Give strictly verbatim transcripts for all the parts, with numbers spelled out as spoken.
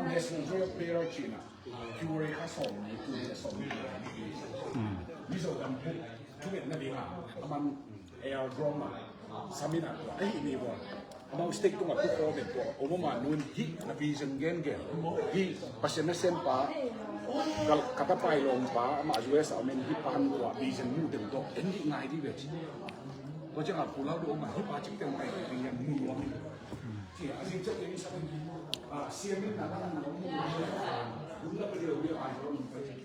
National Prayer Prayer Chin a, February kha sawm ni, tu ni sawm ni. Mizo gam bu thu ngen na ding a, aman air drone a, summit a tua ahi ni bua. Amau state tungah tu khaw den tua, om om a nun hih na vision gen gen. Hih Pasian na sem pa, ka, ka tapai lawm pa, amah U S a om in hih pa han tua vision mu den tua, en hih ngai di ve ci. Tua ciang a pulau do om a hih pa cik teng pai ding yan mu luang in. Ci a zing ciang teng sa, a, siam in na na mu luang in. Dum na pe deu deu ai luang in pai.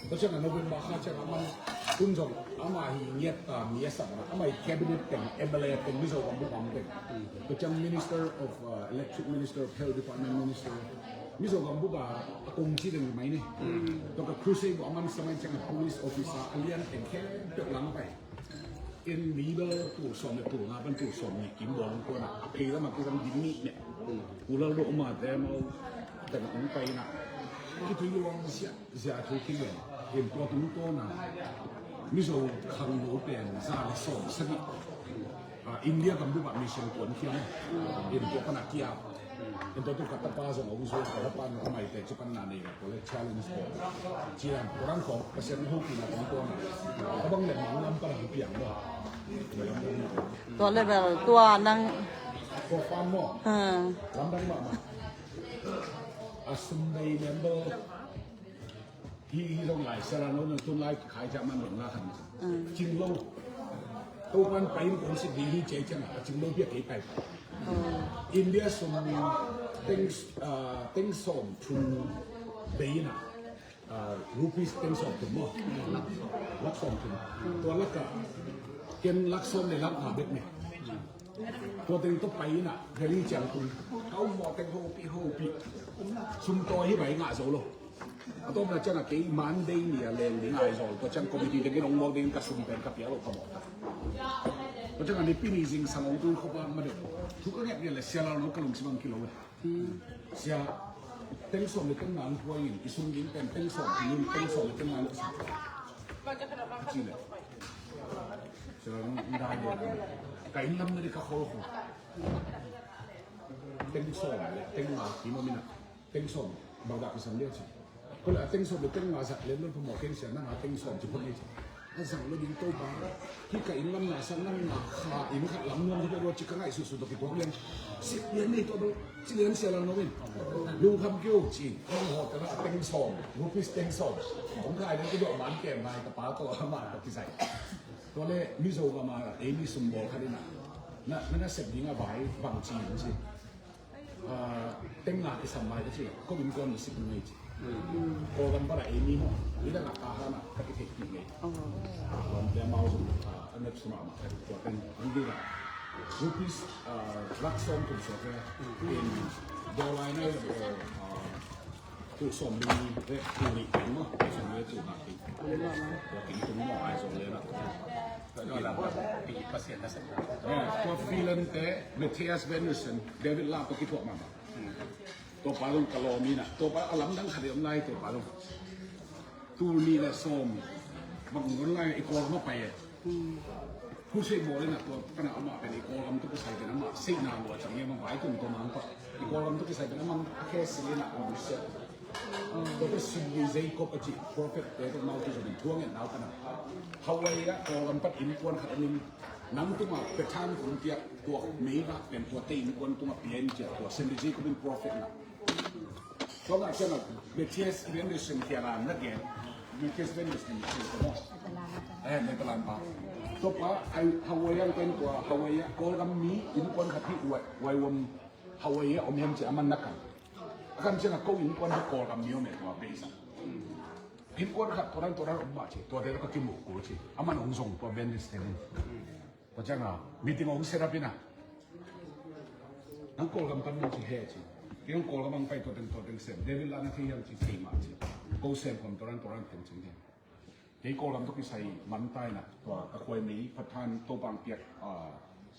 Tua ciang a November kha ciang a man hun zong ama hi ngiat ta mi a sak na ama hi cabinet teng, M L A teng, Mizo gam buk am teng. Tua ciang Minister of, uh, Electric Minister, Health Department Minister, Mizo gam buk a kong ci deng mai ni. Tua ka crusade buk a man sa mai ciang a police officer a lian teng khempeuh lang pai. In mi bel tul sawm le tul nga pan tul sawm ni kim bawl kuan a, a phei lam a kizang dim nih meh. Ulal do uma te mau teng ong pai na. Kitui luang sia. Zia thu kingen in tua tungtawna Mizo khangno pen za le sawm sagih, ah, India gam bup ah mission kuan khiam in tua pan a kia. In tua tu ka tapa zong a hong zuai, ka tapa na ka maite cu pan na nei ka tua le challenge ko. Cian tua ram khawng Pasian hopihna tungtawna ka bang le mang lam pan a hong piang lo. Tua level tua nang tua farm maw. Hmm. Lamdang mahmah. A sum bei member Hi, hi zong lai, Sia Lalno nang tun lai khai ciang man dong la khan. Cing lo. Topan pai in kong si ding hi ciai ciang a cing lo piak kei pai. India sum teng, ah, teng sawm thum bei in a, ah, rupees teng sawm thum maw. Lak, lak sawm thum. Tua lak a ken lak sawm le lak nga bek ni. Tua teng tawh pai in a, Delhi ciang tung. Ka um mawh teng hopi, hopi. Sum tawi hi bai ngah zo lo. A tawpna ciang a kei Monday ni a leng ding Aizawl. Tua ciang committee teng in hong mawk ding in ka sum pen ka pia lo ka mawh ta. Tua ciang a Nipi ni zingsang hong tung khop a ma deuh. Thu ka nget ni a le Sia Lalno ka lungsim ang kilo e. Sia, teng sawm le teng nga ang kuai in, i sum ding pen teng sawm, teng sawm le teng nga le sawm. Ci le. Sia Lalno, ndai le. Ka inn lam na di ka khol khol. Teng sawm le teng nga, i ma mina. Teng sawm, bangdah kisam dia ci. Kol a teng sawm le teng nga zat len lon phamawh keng sia, nang a teng sawm ci phot ni ci. A zang lo ding Topa. Hih ka inn lam na sang nang na kha inn khat lam nuam ci peuh lo ci ka ngaihsutsuh tawh kituak lian. Sik lian nei tawh bel ci lian Sia Lalno in. Lungkham kei o ci. Hong hawh tena a teng sawm, rupees teng sawm. Hong khai lian ka duah man kem ngai ka pa tawh amah tawh kisai. Tua le Mizo gam a ei mi sum bawl khat in a. Na, na, na sep ding a vai bang ci in ci. Ah, teng nga kisam mai ka ci, ko innkuan na sik ngei ci. Kawlgam pan a ei mi maw, midang a ka han a ka kitheihpih ngei. Lamte amau zong, ah, a nep sung ah mah ka tua teng ang ding a. Rupees, ah, lak sawm kum suak e. In dollar na, ah, tul sawm li le tul nih teng maw, tul sawm li le tul nih teng. Tua teng tung maw Aizawl le na. Tua lam pi Pasian na sep na. Eh, tua Finland te, Mattias Vennersen, David Lam tawh kithuah mahmah. Tua pa zong ka lawm in a, tua pa a lamdang khat i om lai, tua pa zong. Tul nih le sawm, bang zon lai i Kawlgam a pai e. Crusade bawl in a tua pan a amah pen i Kawlgam tawh kisai pen amah seihna lua ciang i amah vai kum tua mang pa. I Kawlgam tawh kisai pen amah a khe si in a amah sia. Tua pen Sidney Jacob a ci prophet te tawh mau kizom in thu a ngetna uh pan a. Hawaii ah Kawlgam pan innkuan khat a min nang tungah Pathan kong piak tua meivak pen tua te innkuan tungah pia in ci a tua Sidney Jacob in prophet na. Tua ngah ciang a Mattias Vennersen kiang a na gen. Mattias Vennersen kiang a na. Eh, Netalan pa. Tua pa, ai, Hawaii ang pen tua, Hawaii, Kawlgam mi, innkuan khat hi, wai, wai wam, Hawaii, om hiam ci a man na kan. A kan ciang a ko innkuan hi Kawlgam mi om e tua beisa. Innkuan khat tua dan, tua dan om mah ci, tua te ka kimuh kul ci. A man hong zong tua Vennersen in. Tua ciang a, meeting hong set up in a. Nang Kawlgam pan nang ci he ci. Kei hong Kawlgam ang pai tua teng tua teng sem. David lah na thei hiam ci thei mah ci. Ko sem khawm tua ran tua ran teng cing hiam. Kei Kawlgam tawh kisai man ta in ah tua ka khuaimei Pathian Topa'n piak, ah,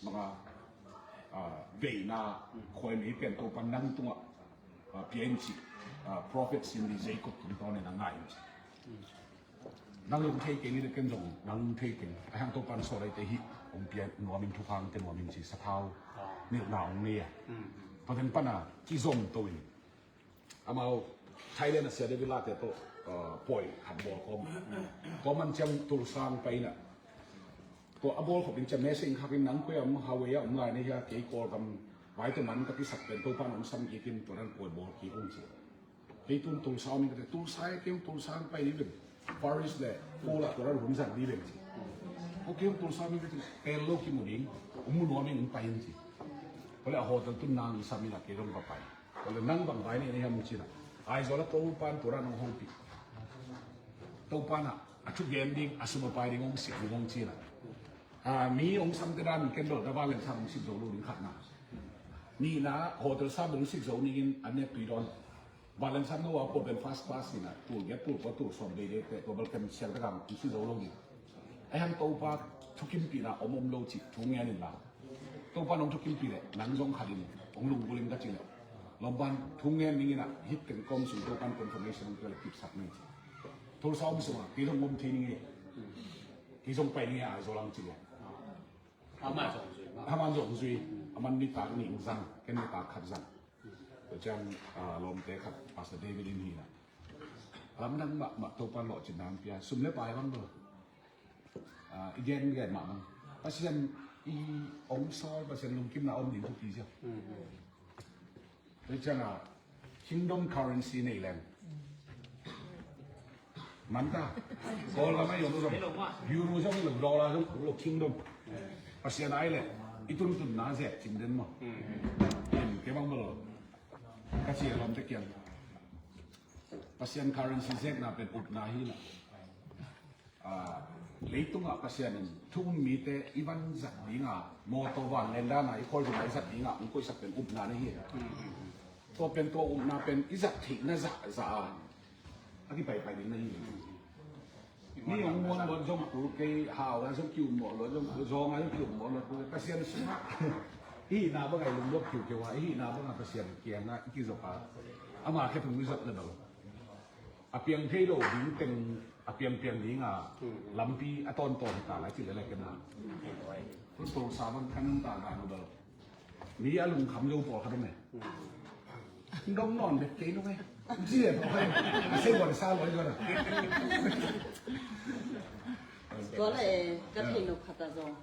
manga, ah, veina khuaimei pen Topa'n nang tungah, ah, pia in ci, ah, prophet Cindy Jacob tungtawn in a ngai in ci. Nang lung thei kei ni le ken zong nang lung thei kei. A hang Topa'n sawt aite hi hong pia nuam in, thukhang te nuam in ci, sathau nilhna hong nei a. Tua teng pan a kizom to in. Amau Thailand a sia David Lah te tawh, ah, pawi khat bawl kawm. Tua man ciang Tulsa hong pai in ah. Tua a bawl khop in ciang message khak in nang koi a om, Hawaii a om lai na hia, kei Kawlgam vai tawh man ka kisak pen Topa'n hong sam kik in tua dan pawi bawl kik ung ci. Kei tun Tulsa om in ka te, Tulsa e, kei hong Tulsa hong pai ni veng. Paris le Paul ah tua dan hun zat ni veng ci. Ko kei hong Tulsa om in ka te, pel lo kimu ding, hong mu nuam in hong pai in ci. Ko le a hotel tun nang sam in ah kei dong va pai. Ko le nang bang vai nei na hiam ci in ah. Aizawl ah Topa'n tua dan hong hopih. Topa'n ah a thugen ding, a sum a pai ding hong sik ding hong ci in ah. Ah, mi hong samte dan ken dol da Valen Sam hong sik zo lo ding khatna. Nihna hotel sam hong sik zo ning in an ne tui dawn. Valen Sam no a pawlpen first class in ah tul giat tul kua tul sawm deidei te tua bel kem siang te kang hong sik zo lo ding. A hiang Topa thukimpihna om om lo cih thu ngen in la. Topa'n hong thukimpih leh nang zong khat in hong lunggulh in ka ci leh. Lawmban thu ngen ning in ah hih teng kawm sung Topa'n confirmation hong pia leh kipsak ning ci. Tulsa om sungah kei zong om thei ning e. Kei zong pai ning e, Aizawl ang ci leh. Amah zong zui. Amah zong zui. Amah nitak nih zang, ken nitak khat zang. Tua ciang, ah, lawmte khat Pastor David in hi na. Lamdang mahmah Topa'n lawhcinna hong pia. Sum le pai bang lo. Ah, i gen gen mah bang. Pasian i hong sawl, Pasian lungkimna om ding thupi sia. Tua ciangin kingdom currency nei leng. Manta. Kawlgam a i om zong. Euro zong hi lo, dollar zong hi lo, kingdom. Pasian ai leh i tuntunna zek cing den maw. Em, kei bang bel ka ci a lawmte kiang. Pasian currency zekna pen upna hi na. Ah, leitungah Pasian in thu um mite i van zat dinga, mawtaw vanleng dana i khualzin i zat dinga hong koihsak pen upna na hi. Tua pen tua upna pen i zat theihna zahzah a, a kipaipai ding na hi. Mi hong muan luat zong kul kei, hau a zong ki-um mawh luat zong kul, zawng a zong ki-um mawh luat kul, Pasian sungah i hihna bangah i lungluat kiukiu a, i hihna bangah Pasian kiangah i kizop a, ama khe tung i zat le bang. A piang thei lo ding teng a piangpiang dinga lampi a tawntawn hi ta lai ci lele kena. Tun Tulsa bang khan ta dan bel mi a lungkham zo pawl khat om e. Dong nawn bek kei lo e. Ci e pawl khat. A sei wan sa lo e kona. Tua le ka thei nop khat a zong.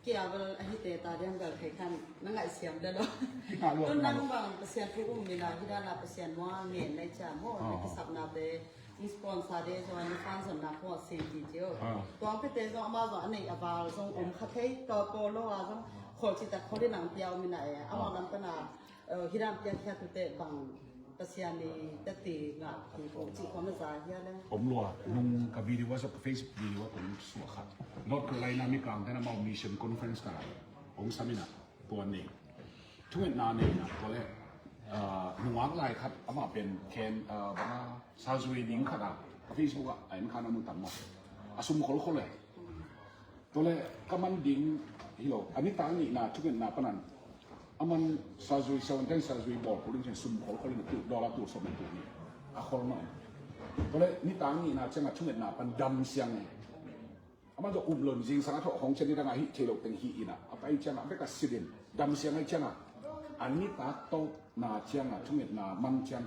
Kia bel a hite ta diam bel thei khan na ngaihsiam de lo. Tun nang bang Pasian thu um mina hi dana Pasian mua ngen nai cia maw, na kisapna te, i sponsor te zong, na fan zonna khua sing ti cio. Tuang pite zong ama zong a nei a val zong om kha thei, tua pawl lo a zong khol ci ta khol in ang pia um mina e. Ama lam pana, eh, hi dan pia khia tu te bang Pasian i tati ngah ti ko ci ko na za hia le. Om lua, nung ka video a zong, ka Facebook video a kong suah khat. North Carolina mi kang tena mau mission conference ka lai. Ong samina, tua nei. Thungetna nei na, tua le, ah, nungak lai khat, ama pen ken, ah, banga, surgery ding khat a, ka Facebook a, a en khan a mun tang maw. A sum kholkhol e. Tua le, ka man ding, hi lo, a nitak nihna, thungetna panan. A man surgery, seven ten surgery bawl, pulin chen sum kholkhol in a tu, dollar tu, sawm in tu ni. A khol man. Tua le, nitak nihna, chenga thungetna pan dam siang e. A man zong um lon zingsang a thawh hong chen nidang a hih thei lo teng hih in a. A pai ciang a, a bek a sit in. Dam siang a ciang a. A nitak tawpna ciang a, thungetna man ciang.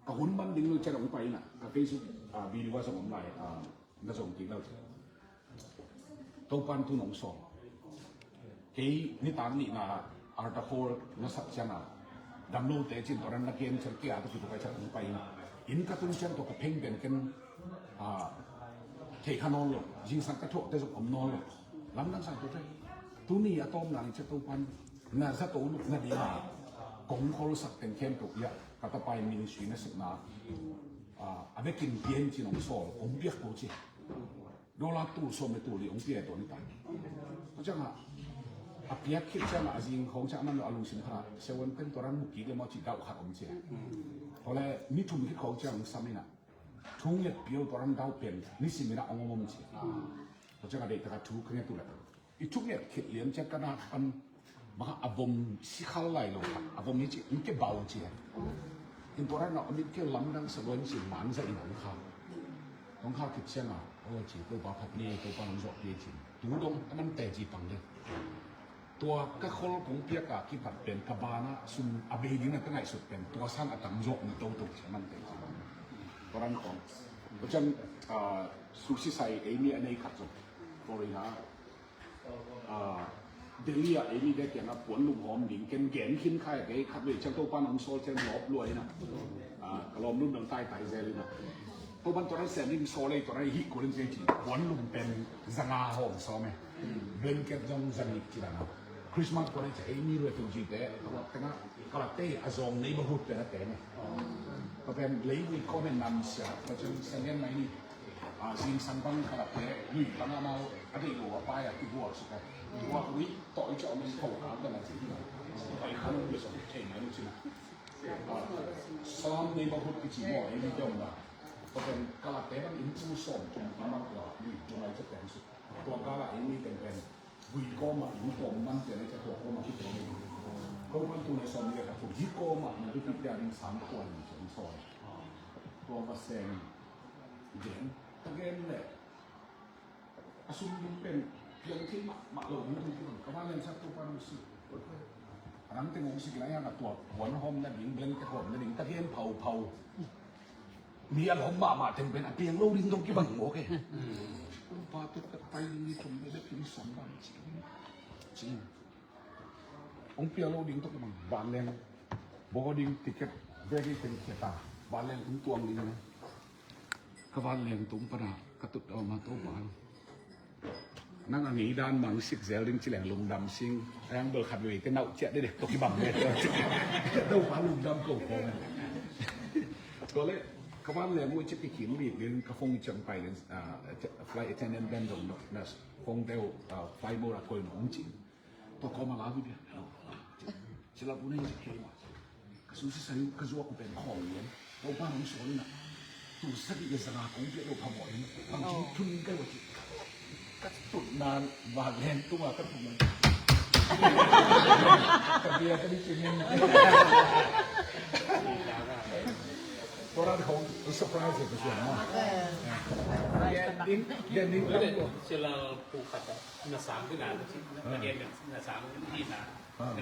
Ka hun man ding lo ciang a hong pai in a. Ka Facebook, ah, video a zong om lai, ah, na zong kik lo. Topan tu nong sawm. Kei nitak nihna altar call na sak ciang a, dam lote cin tua ran na gen ciang kei a tua kituk ai ciang hong pai in. Inn ka tun ciang tua ka pheng pen ken, ah, theih kha nawn lo, zingsang ka thuakte zong om nawn lo. Lamdang sa tuate. Tuni a tawpna ni ciang Topan na zato na ding a kong kholsak teng khempeuh ia ka tapa in ministry na sepna, ah, a vekin pian cin hong sawl, hong piak ko ci. Dollar tul sawm le tul li hong pia e tua nitak. Tua ciangah A piak khit ciangah a zing khawng ciang a man lo a lungsim khat ah, "Sia Wan pen tua ran mu kik le maw," cih dauh khat om ci. Awle ni thum khit khawng ciang sam inah, "Thu ngetpih o, tua ran dauh pen," ni sim inah hong om om ci. Tua ciang a deihtak a thu ka nget uh leh, i thu nget khit lian ciang ka nak pan bang a vom sikhal lai lo kha, a vom hi ci, in ke bau ci. In tua ran a om in ke lamdang sa lo in ci, man za in hong kha. Hong kha khit ciang a, "O," ci, "Topa phat ni, Topa nong zawh pi," ci. Tu dong a man te ci pang le. Tua ka khol kong piak a kipat pen ka ban ah sum a bei ding na ka ngaihsut pen tua sang a tam zawh ni toto ci, a man te ci pang le. Tua ran khawng. Tua ciang, ah, Susi Sai ei mi a nei khat zong, Florida, ah, Delhi ah ei mi te kiangah puan lum hawm ding ken gen khin khai, kei khat vei ciang Topa nong sawl ciang lawp lua inah, ah, ka lawm lum dang taitai zel inah, "Topa tua ran sem ding, sawl ei, tua ran hih kul in," ci, ci. Puan lum pen za nga hawm sawm e. Blanket zong za nih ci dan a. Christmas puan ei ci, ei mi refugee te, ka lak tengah, ka lak te a zong neighborhood pen a te ne. Ka pen leivui kawm e, namsia, ka ciang sa ngen mai ni. Ah, zingsang bang ka lak te, lui bang amau a deih lo a pai a kibuak suk e. Kibuak lui tawh i ciah om in tho ka am dan a ci hi. Pai khan ong bia sawm thei mai lo ci na. Ah, Salam neighborhood kici maw, ei mi te om na. Tua pen ka lak te bang inn tu sawm tum a mang tua, lui tua mai ciah pen suk. Tua kal ah ei mi teng pen vui kawm ah inn kawm man pen ei ciah tua kawm ah kiteng. Ko kan tu na sawm ni le khat kum hi kawm ah na tu pi pia ding sang kua ni ciah ong sawl. Tua va seng gen, ta gen leh a sum ding pen piang thei mahmah lo ding, tung tung ka van leng sak Topa nong si. A dang teng ong si kei lai hang a, tua puan hawm nading, blanket hawm nading, ta gen phauphau. Mi a lawm mahmah teng pen a piang lo ding dong kibang mawk e. Topa, tu ka pai ni thum ni le pin sawm bang ci, ci. Hong piang lo ding tawh kibang, vanleng boarding ticket, baggage teng khia ta, vanleng tung tuang ding ne. Ka vanleng tung pana ka tut a om a, Topa, nang a ngei dan mang sik zel ding ci leng lungdam sing. A yang bel khat vei te nauh ciah dedek tawh kibang ne. Topa lungdam ko ko ne. Tua leh ka vanleng uh i ci pikin bik ding, ka phone i ciang pai leng, ah, flight attendant ben dong na phone te uh, ah, flight mode a koih nong ci. Tua kawm a la bibia. Hello. Ci la bu nei ci kei ma. Ka Susi Sai ka zuak uh pen khawng lian. Topa nong sawl inah, tu sagih le za nga kong piak lo phamawh in, bang ci thun kai wa ci. Ka tutna vanleng tung a ka tutna. Ka bia ka di ci min. Tua ran khawng surprise ka sian ma. Gen ding, gen ding. Ci la pu khat na sang ding a, na gen na sang ding na. Ah.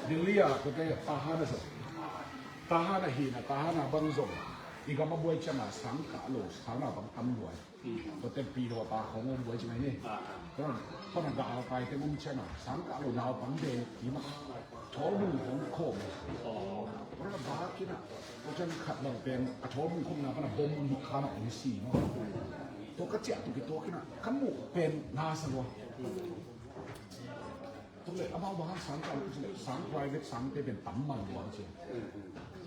Delhi ah, tua te Tahan a sa. Tahan a hina, Tahan a bang zong i gam a buai ciang a sang kah lo, sang a bang tam buai. Tua te pi lo ta khong om buai ci mai ni. Ah, ah. Tua, tua na ga a kai te om ciang a, sang kah lo nau bang de, i ma. Thawl bung khong khom. Oh. Tua na ba kina, tua ciang khat bang pen, a thawl bung khom na, pana bom ni kha na om si, no? Tua ka ciah tu ki tua kina, ka mu pen na sa lo. Tua leh amau bang hang sang kah lo ci leh, sang private sang te pen tam mang lo ci.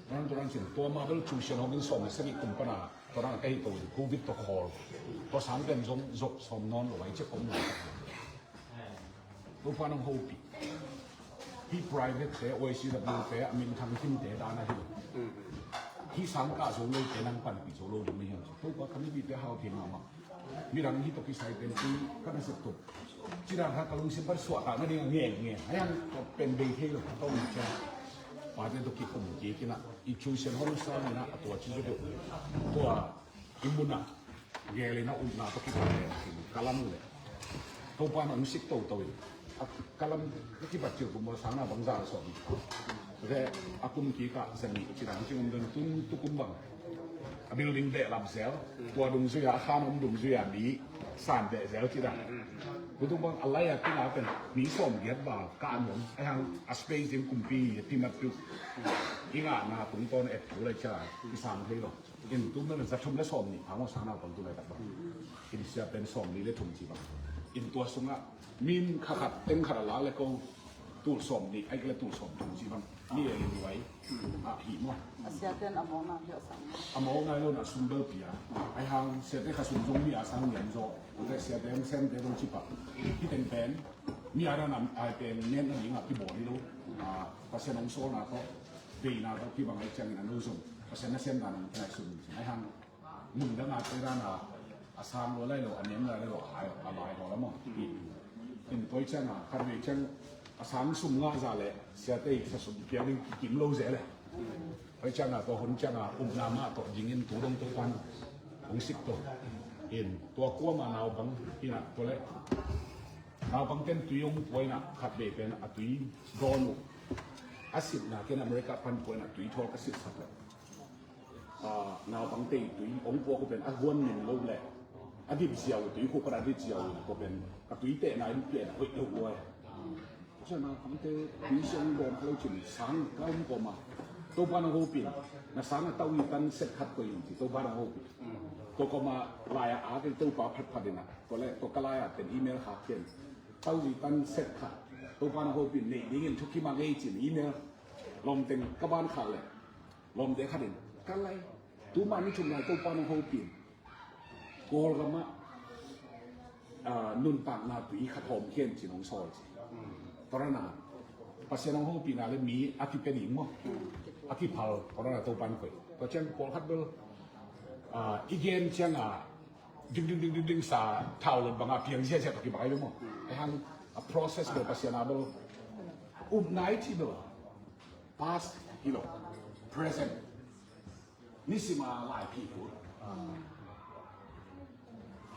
Tua ran tua ran ci, tua mah bel tuition hong in sawm le sagih kum pana, tua ran ka hih to in covid tawh khawl. Tua sang pen zong zop sawm nawn lo ai ci kom lo. Topa nong hopih. Hih private te, O A C W te, a minthang kim te dan ahi lo. Hih sang kah zo lo te nang panpih zo lo ding na hiam ci. Topa ka mipih te hau thei mahmah. Midang hih tawh kisai pen tui ka nasep tuk. Ci dan kha ka lungsim pan suahtak nading a ngen ngen. Ai hang tua pen bei thei lo ka tawh mi ciang. Pate tawh kikum kik inah, i tuition hong sang inah, a tua ci zuk uh. Tua i munah gel inah upna tawh kikum le ka lam uh leh Topa in hong sik toto in. A ka lam ka kibat cil kum sang na bang za sawm. Ve a kum kikah za nih ci dan ci um dan tun tu kum bang. A building behlap zel, tua dungzui a, a khan om dungzui a mi san beh zel ci dan. Tua tung bang a lai a kina pen mi sawm giat ba ka an om, a hang a space ding kumpi a timat tu. I ngahna tungtawn et tu lai ca, i sang thei lo. In tu mel za thum le sawm nih, phang aw sang nau pang tu lai tak bang. In sia pen sawm nih le thum ci bang. In tua sungah min kha khat, teng khat a la le ko, tul sawm nih, ai le tul sawm thum ci bang. Mi e luai. A hi maw. A siate in a mawkna hi a sang. A mawkna hi lo na sum bel pia. Ai hang siate kha sum zong mi a sang niam zaw. Ute siate hong sem te zong ci pak. Hi teng pen. Mi a dan a, a pen netna dingah kibawl hi lo. A, Pasian hong sawlna tawh, veina tawh kibang ahih ciangin a no zong Pasian nasem dan hong kinai sun. Ahih hang mun dang a te dan a, a sang lua lai lo, a nem lai lo, a lai, a lai haw la maw. In tua ahih ciang a, khat vei ciang a sang sum ngah zah leh siate i sa sum piak ding kikim lo zel leh. Tua ahih ciang a, tua hun ciang a upna mah tawh dingin tu dong Topa'n hong sik tawh. In tua kuamah naupang in a, tua leh naupangte'n tui hong pua in a, khat vei pen a tui dawn uh. A sitna ken America pan pua in a, tui thawl ka sitsak leh, a, naupangte i tui hong puak uh pen a huan min lo leh a dip ziau uh, tui khuk pan a dip ziau uh, tua pen ka tui tehna in pian hoih lo lua e. Tua ciang naupangte tui siang dawn kha lo cin, sang ka um kawm a, Topa'n hong hopih in, na sang a tau i tan set khat koih in ci, Topa'n hong hopih. Tua kawm a lai a, a kei Topa phatphat in a, tua leh tua ka lai a pen email khak ken, tau i tan set khat Topa'n hong hopih in, neih dingin thukim a ngei cin email. Lawmteng ka ban khak leh lawmte khat in, ka lai, tu mah ni thum lai Topa'n hong hopih in, Kawlgam ah, a, nuntakna tui khat hawm khin cin hong sawl ci. Tua dan a Pasian hong hopihna leh mi a kipia ding maw, a kiphal, tua dan a Topa'n koih. Tua ciang pawlkhat bel, a, i gen ciang a ding ding ding ding ding sa thau lon bang a piang ziahziah tawh kibang ahi lo maw. Ahih hang a process bel Pasian a bel upna i cih bel past hi lo, present. Nisim a lai phih kul,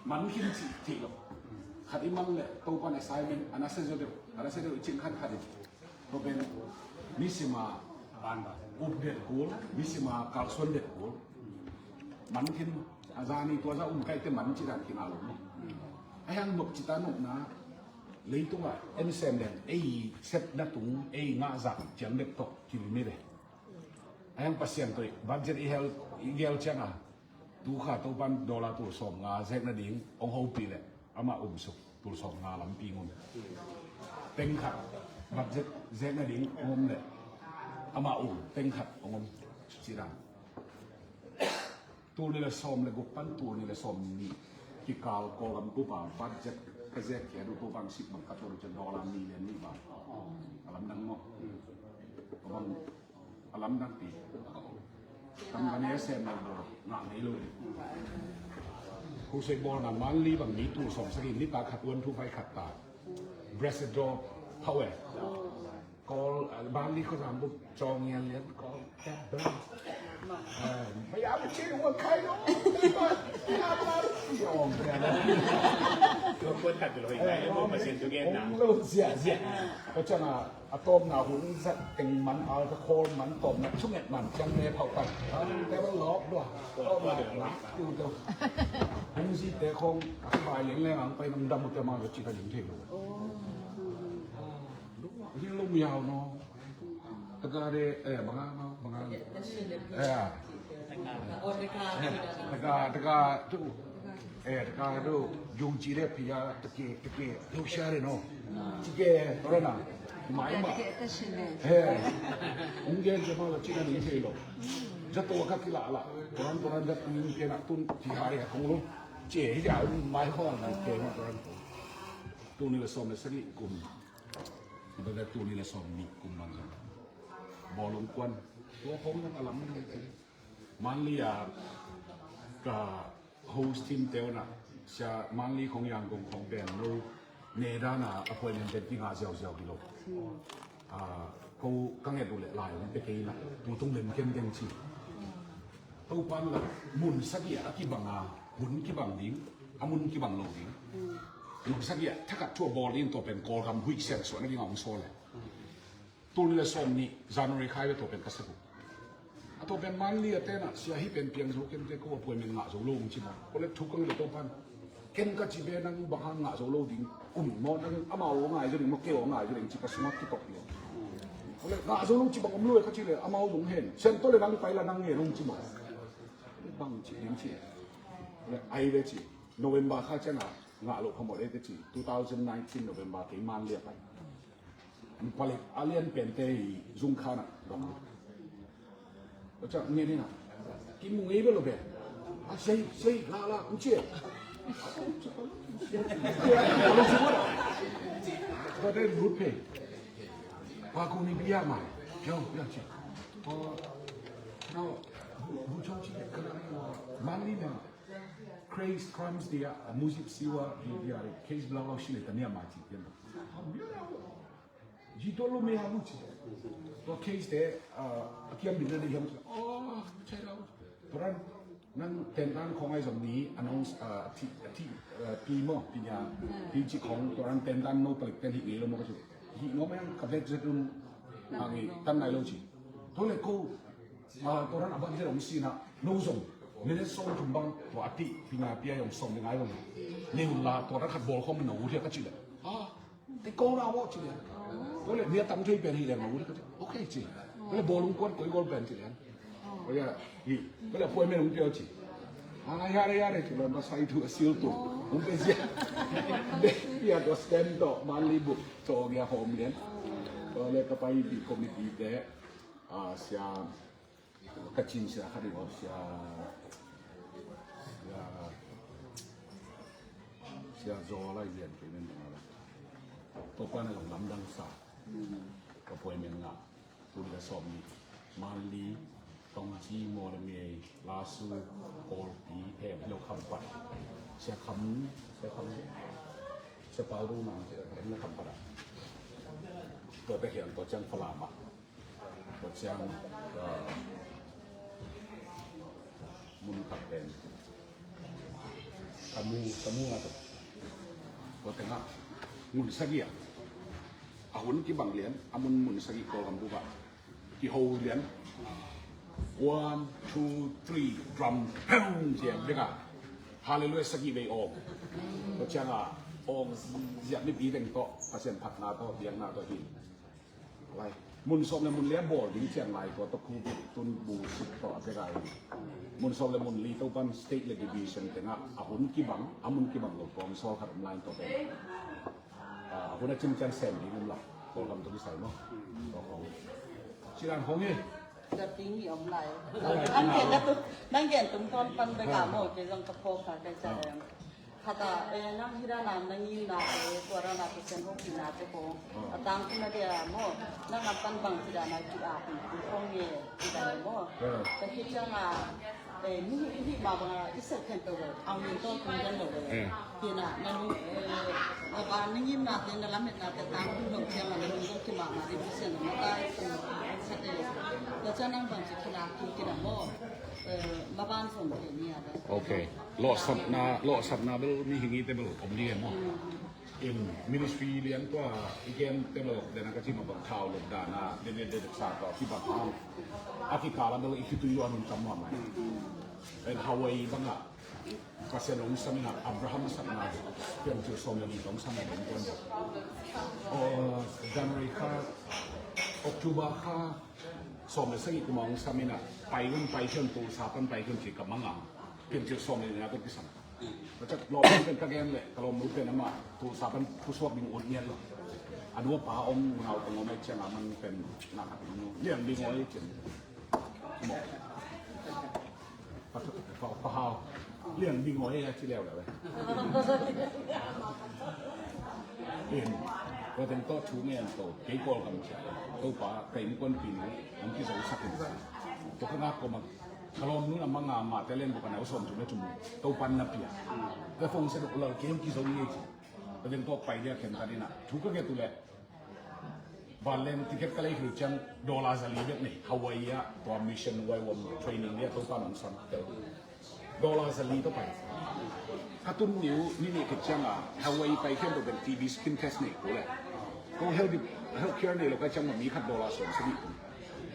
man khin cih theih lo. Khat i mang leh Topa'n assignment a nasia zaw deuh, a nasia deuh i cing khat khat in. Tua pen nisim a up det kul, nisim a kalsuan det kul. Man khin a, zani tua zah um kei teh man cih dan kingah lo maw. Ahih hang nop cih ta nopna, leitung ah en sem leng ei sepna tung, ei ngah zah ciang bek tawh kilim hi ve. Ahih hang Pasian tawh budget i hel, i gel ciang a, tu kha Topa'n dollar tul sawmnga zek nading hong hopih leh amah um suk, tul sawmnga lampi ngun. Teng khat budget zek nading hong om leh amah um, teng khat hong om, ci dan. Tul nih leh sawm leh guk pan tul nih leh sawm nih kikal Kawlgam bup a budget ka zek khia uh, Topa'n sik bang ka tul uh ciang dollar million nih bang. A lamdang maw. A bang a lamdang pi. Kam ka ne sem na bawh ngah ngei lo. Crusade bawlna Manli bang mi tul sawm sagih, nitak khat one two five khat ta. Blessed Draw pau e. Kawl, ah, Manli khuazang bup cawng ngian lian Kawl. Eh, maya buci ua khai lo. Maya buci ua khai lo. Tua kuat khat lo hi ngai lo, Pasian tu gen na. Ong lo zia zia. Tua ciang a, a tawpna hun zat teng man, alcohol man, tawpna thunget man ciang ne phauh pan. Ah, te bel lawp lua. Tawpna nak tiu tiu. Hong zi te khong, a bai leng leng ang pai nang dam te ma lo ci ka ling thei lo. Hi lo miau no. Taka de, eh, banga no, banga. Eh, taka, taka tu. Eh, taka tu. Yung ci de pia, take, take, yung siya de no. Cike, ora na. Mai ma. Eh, ung gen jama la cika ni helo. Jato ka kila la. Toran, toran, jat ung gen tun ci hari kong lo. Ci, ya, mai ho na ke ma toran. Tul nih leh sawm leh sagih kum. Tua leh tul nih leh sawm nih kum bang zong bawlung kuan. Tua khong zong a lam ni. Manli a ka host team te uh na, sia Manli khong, Yangon khong pen no ne dan a appointment pen kingah ziauziau hi lo. Ah, ko ka nget uh leh lai hong pia kei na, tu tung lem kengkeng ci. Topa'n la mun sagih a kibang a, hun kibang ding, a mun kibang lo ding. Mun sagih a thakhat thu a bawl ding, tua pen Kawlgam huih siangsuahna ding a hong sawl e. Tul nih leh sawm nih January khai ve, tua pen ka sak uh. A tua pen Manli a te na, sia hih pen piang zo kei te, ko appointment ngah zo lo ung ci maw. Ko leh thu ka nget leh Topa'n, ken ka ci ve, nang bang hang ngah zo lo ding um maw, nang amau ngai zo ding maw, kei ngai zo ding ci ka sungah kitok lo. Ko leh ngah zo lo ci bang om lo e ka ci leh, amau zong hen. Sian tawh leh nang pai la nang ngen ung ci maw. Bang ci ding ci. Ko leh ai ve ci. November kha ciang a ngah lo phamawh lei te ci. Two thousand nineteen November kei Manli a pai. Palik a lian pente i zung khan a gam. Tua ciang ngen hi na. Kimu ngei bel lo pen. A sei, sei, la, la, ung ci. A lo ci bel. Tua te lut phei. Pa kong ni bia mai. Yo, yo ci. Tua, no, bu, bu chong ci ka na ni wa. Mangli ne. Craze crimes dia, music siwa dia, case bla bla sile tania ma ci. Yo. Ji tua lo me ha bu ci. Tua case te, a kiam bin na de hiam ci. Oh, chai lau. Tua ran nang tentan khong ai zong ni announce, a thi, a thi, a pi mo, pi nya, pi ci khong tua ran tentan no palik ten hi ngei lo mo ka ci. Hi no me ang ka vet zet lum a ngei tan nai lo ci. Tua le ko, a tua ran a bak zet om si na no zong. Minute song thum bang tua a pi, pi nya pi a yong song ding ai zong. Ni hun la tua ran khat bol khong min no u thia ka ci le. Ah, Te ko na wo ci le. Ko le nia tam thei pen hi le ma wul ka te. Okay ci. Ko le bolung kuan koi gol pen ci le. Ko ya hi. Ko le poi men ung pio ci. Ah, ya re ya re ci le ma sai tu asil tu. Ung pe zia. De ya to stem to man li bu. To ya home len. Ko le ka pai bi committee te. Ah, sia Kachin sia khat i sia, sia, sia zaw lai zian kei men dang a la. Tua pa na lam lamdang sa. Ka puai men nga. Tun ka sawm ni. Manli, Tongji, Mawlamyei, Lasu, Kawlpi, Hem, Lo Khampat. Sia Kham, Sia Kham, Sia Pau Ru Nang, Sia Kham, Lo Khampat. Tua te hian tua ciang Falam ah. Tua ciang, ah, mun khat pen Tamu, Tamu nga tua. Tua tengah mun sagih ah. A hun kibang lian, a mun mun sagih Kawlgam bup ah. Kiho lian. One, two, three, drum, pound, ciang bek ah. Hallelujah sagih vei awng. Tua ciang ah, awng ziah mipi teng tawh, Pasian phatna tawh, biakna tawh hi. Lai. Mun sawm le mun li a bawl ding ciang lai tua tawh khu tun bu suk tawh a pia lai. Mun sawm le mun li Topan state le division tengah a hun kibang, a mun kibang lo kawm sawl khat om lai tawh pen. Ah, a hun a cim ciang sem ding um la. Kawlgam tawh kisai maw. Tua khawng. Ci dan khawng hi. Tua ting hi om lai. Nang gen tum, nang gen tum tawn pan bek a maw, kei zong ka phawk kha kei ca em. Khat a, eh, nang hi dan a na ngimna, eh, tua dan a Pasian hopihna te khawng. A tangthu na dia maw, nang a pan bang ci dan a ki-ap in, kum khawng nge, ci dan a maw. Ka hih ciang a, eh, ni hih, hih ma bang a i sel khen peuh lo, ang min tawh kum gen lo lo. Hi na, na lung, eh, na ba na ngimna te, na lametna te tangthu lo ciang a na lung zong kimahmah ding Pasian a na tai, sa te. Tua ciang nang bang ci khin a, kum khin a maw. Eh, maban zong te ni a. Okay. Lawhsapna, lawhsapna bel mihing i te bel om ding e maw. In ministry lian tua i gen te bel den a ka ci mah bang thau lop dan a, den den den sa tua kibang hang. A kikal a bel i khitui luan hun tam mahmah. En Hawaii bang a Pasian hong sam in a Abraham a sakna pian cil sawm le nih hong sam a ding tuan. January kha, October kha, sawm le sagih kum a hong sam in a, pai un, pai khian, Tulsa pan pai khian ci ka mang a, pian cil sawm le nih na ka kisam. Ka cak lawm pen ka gen le, ka lawm nu pen amah Tulsa pan pusuak ding ut ngiat lo. A nu a pa om, unau tang om ai ciang a man pen na khat ding liang ding oi ciang. Mawh. Pa, pa, pa hau. Liang ding aw e a ci leuleu e. In, tua teng tawh thu ngen to, kei Kawlgam cia. Topa, ka innkuanpihnu, hong kizawngsak in sa. Tua ka ngak kawm a, ka lawmnu na manga mah te leng bawk a neu sawm thum le thum. Topa na pia. Ka phone set up lal kei hong kizawng ngei ci. Tua teng tawh pai dia khen ta ding a. Thu ka nget uh leh. Vanleng ticket ka lei khit uh ciang dollar za li bek nei, Hawaii ah tua mission Y WOM training ni a Topa nong sam tel. Dollar za li tawh pai. Ka tun ni uh, ni nih khit ciang a, Hawaii pai khian tawh pen T B skin test nei ko leh. Ko health, health care nei lo ka ciang ma mi khat dollar sawm sagih.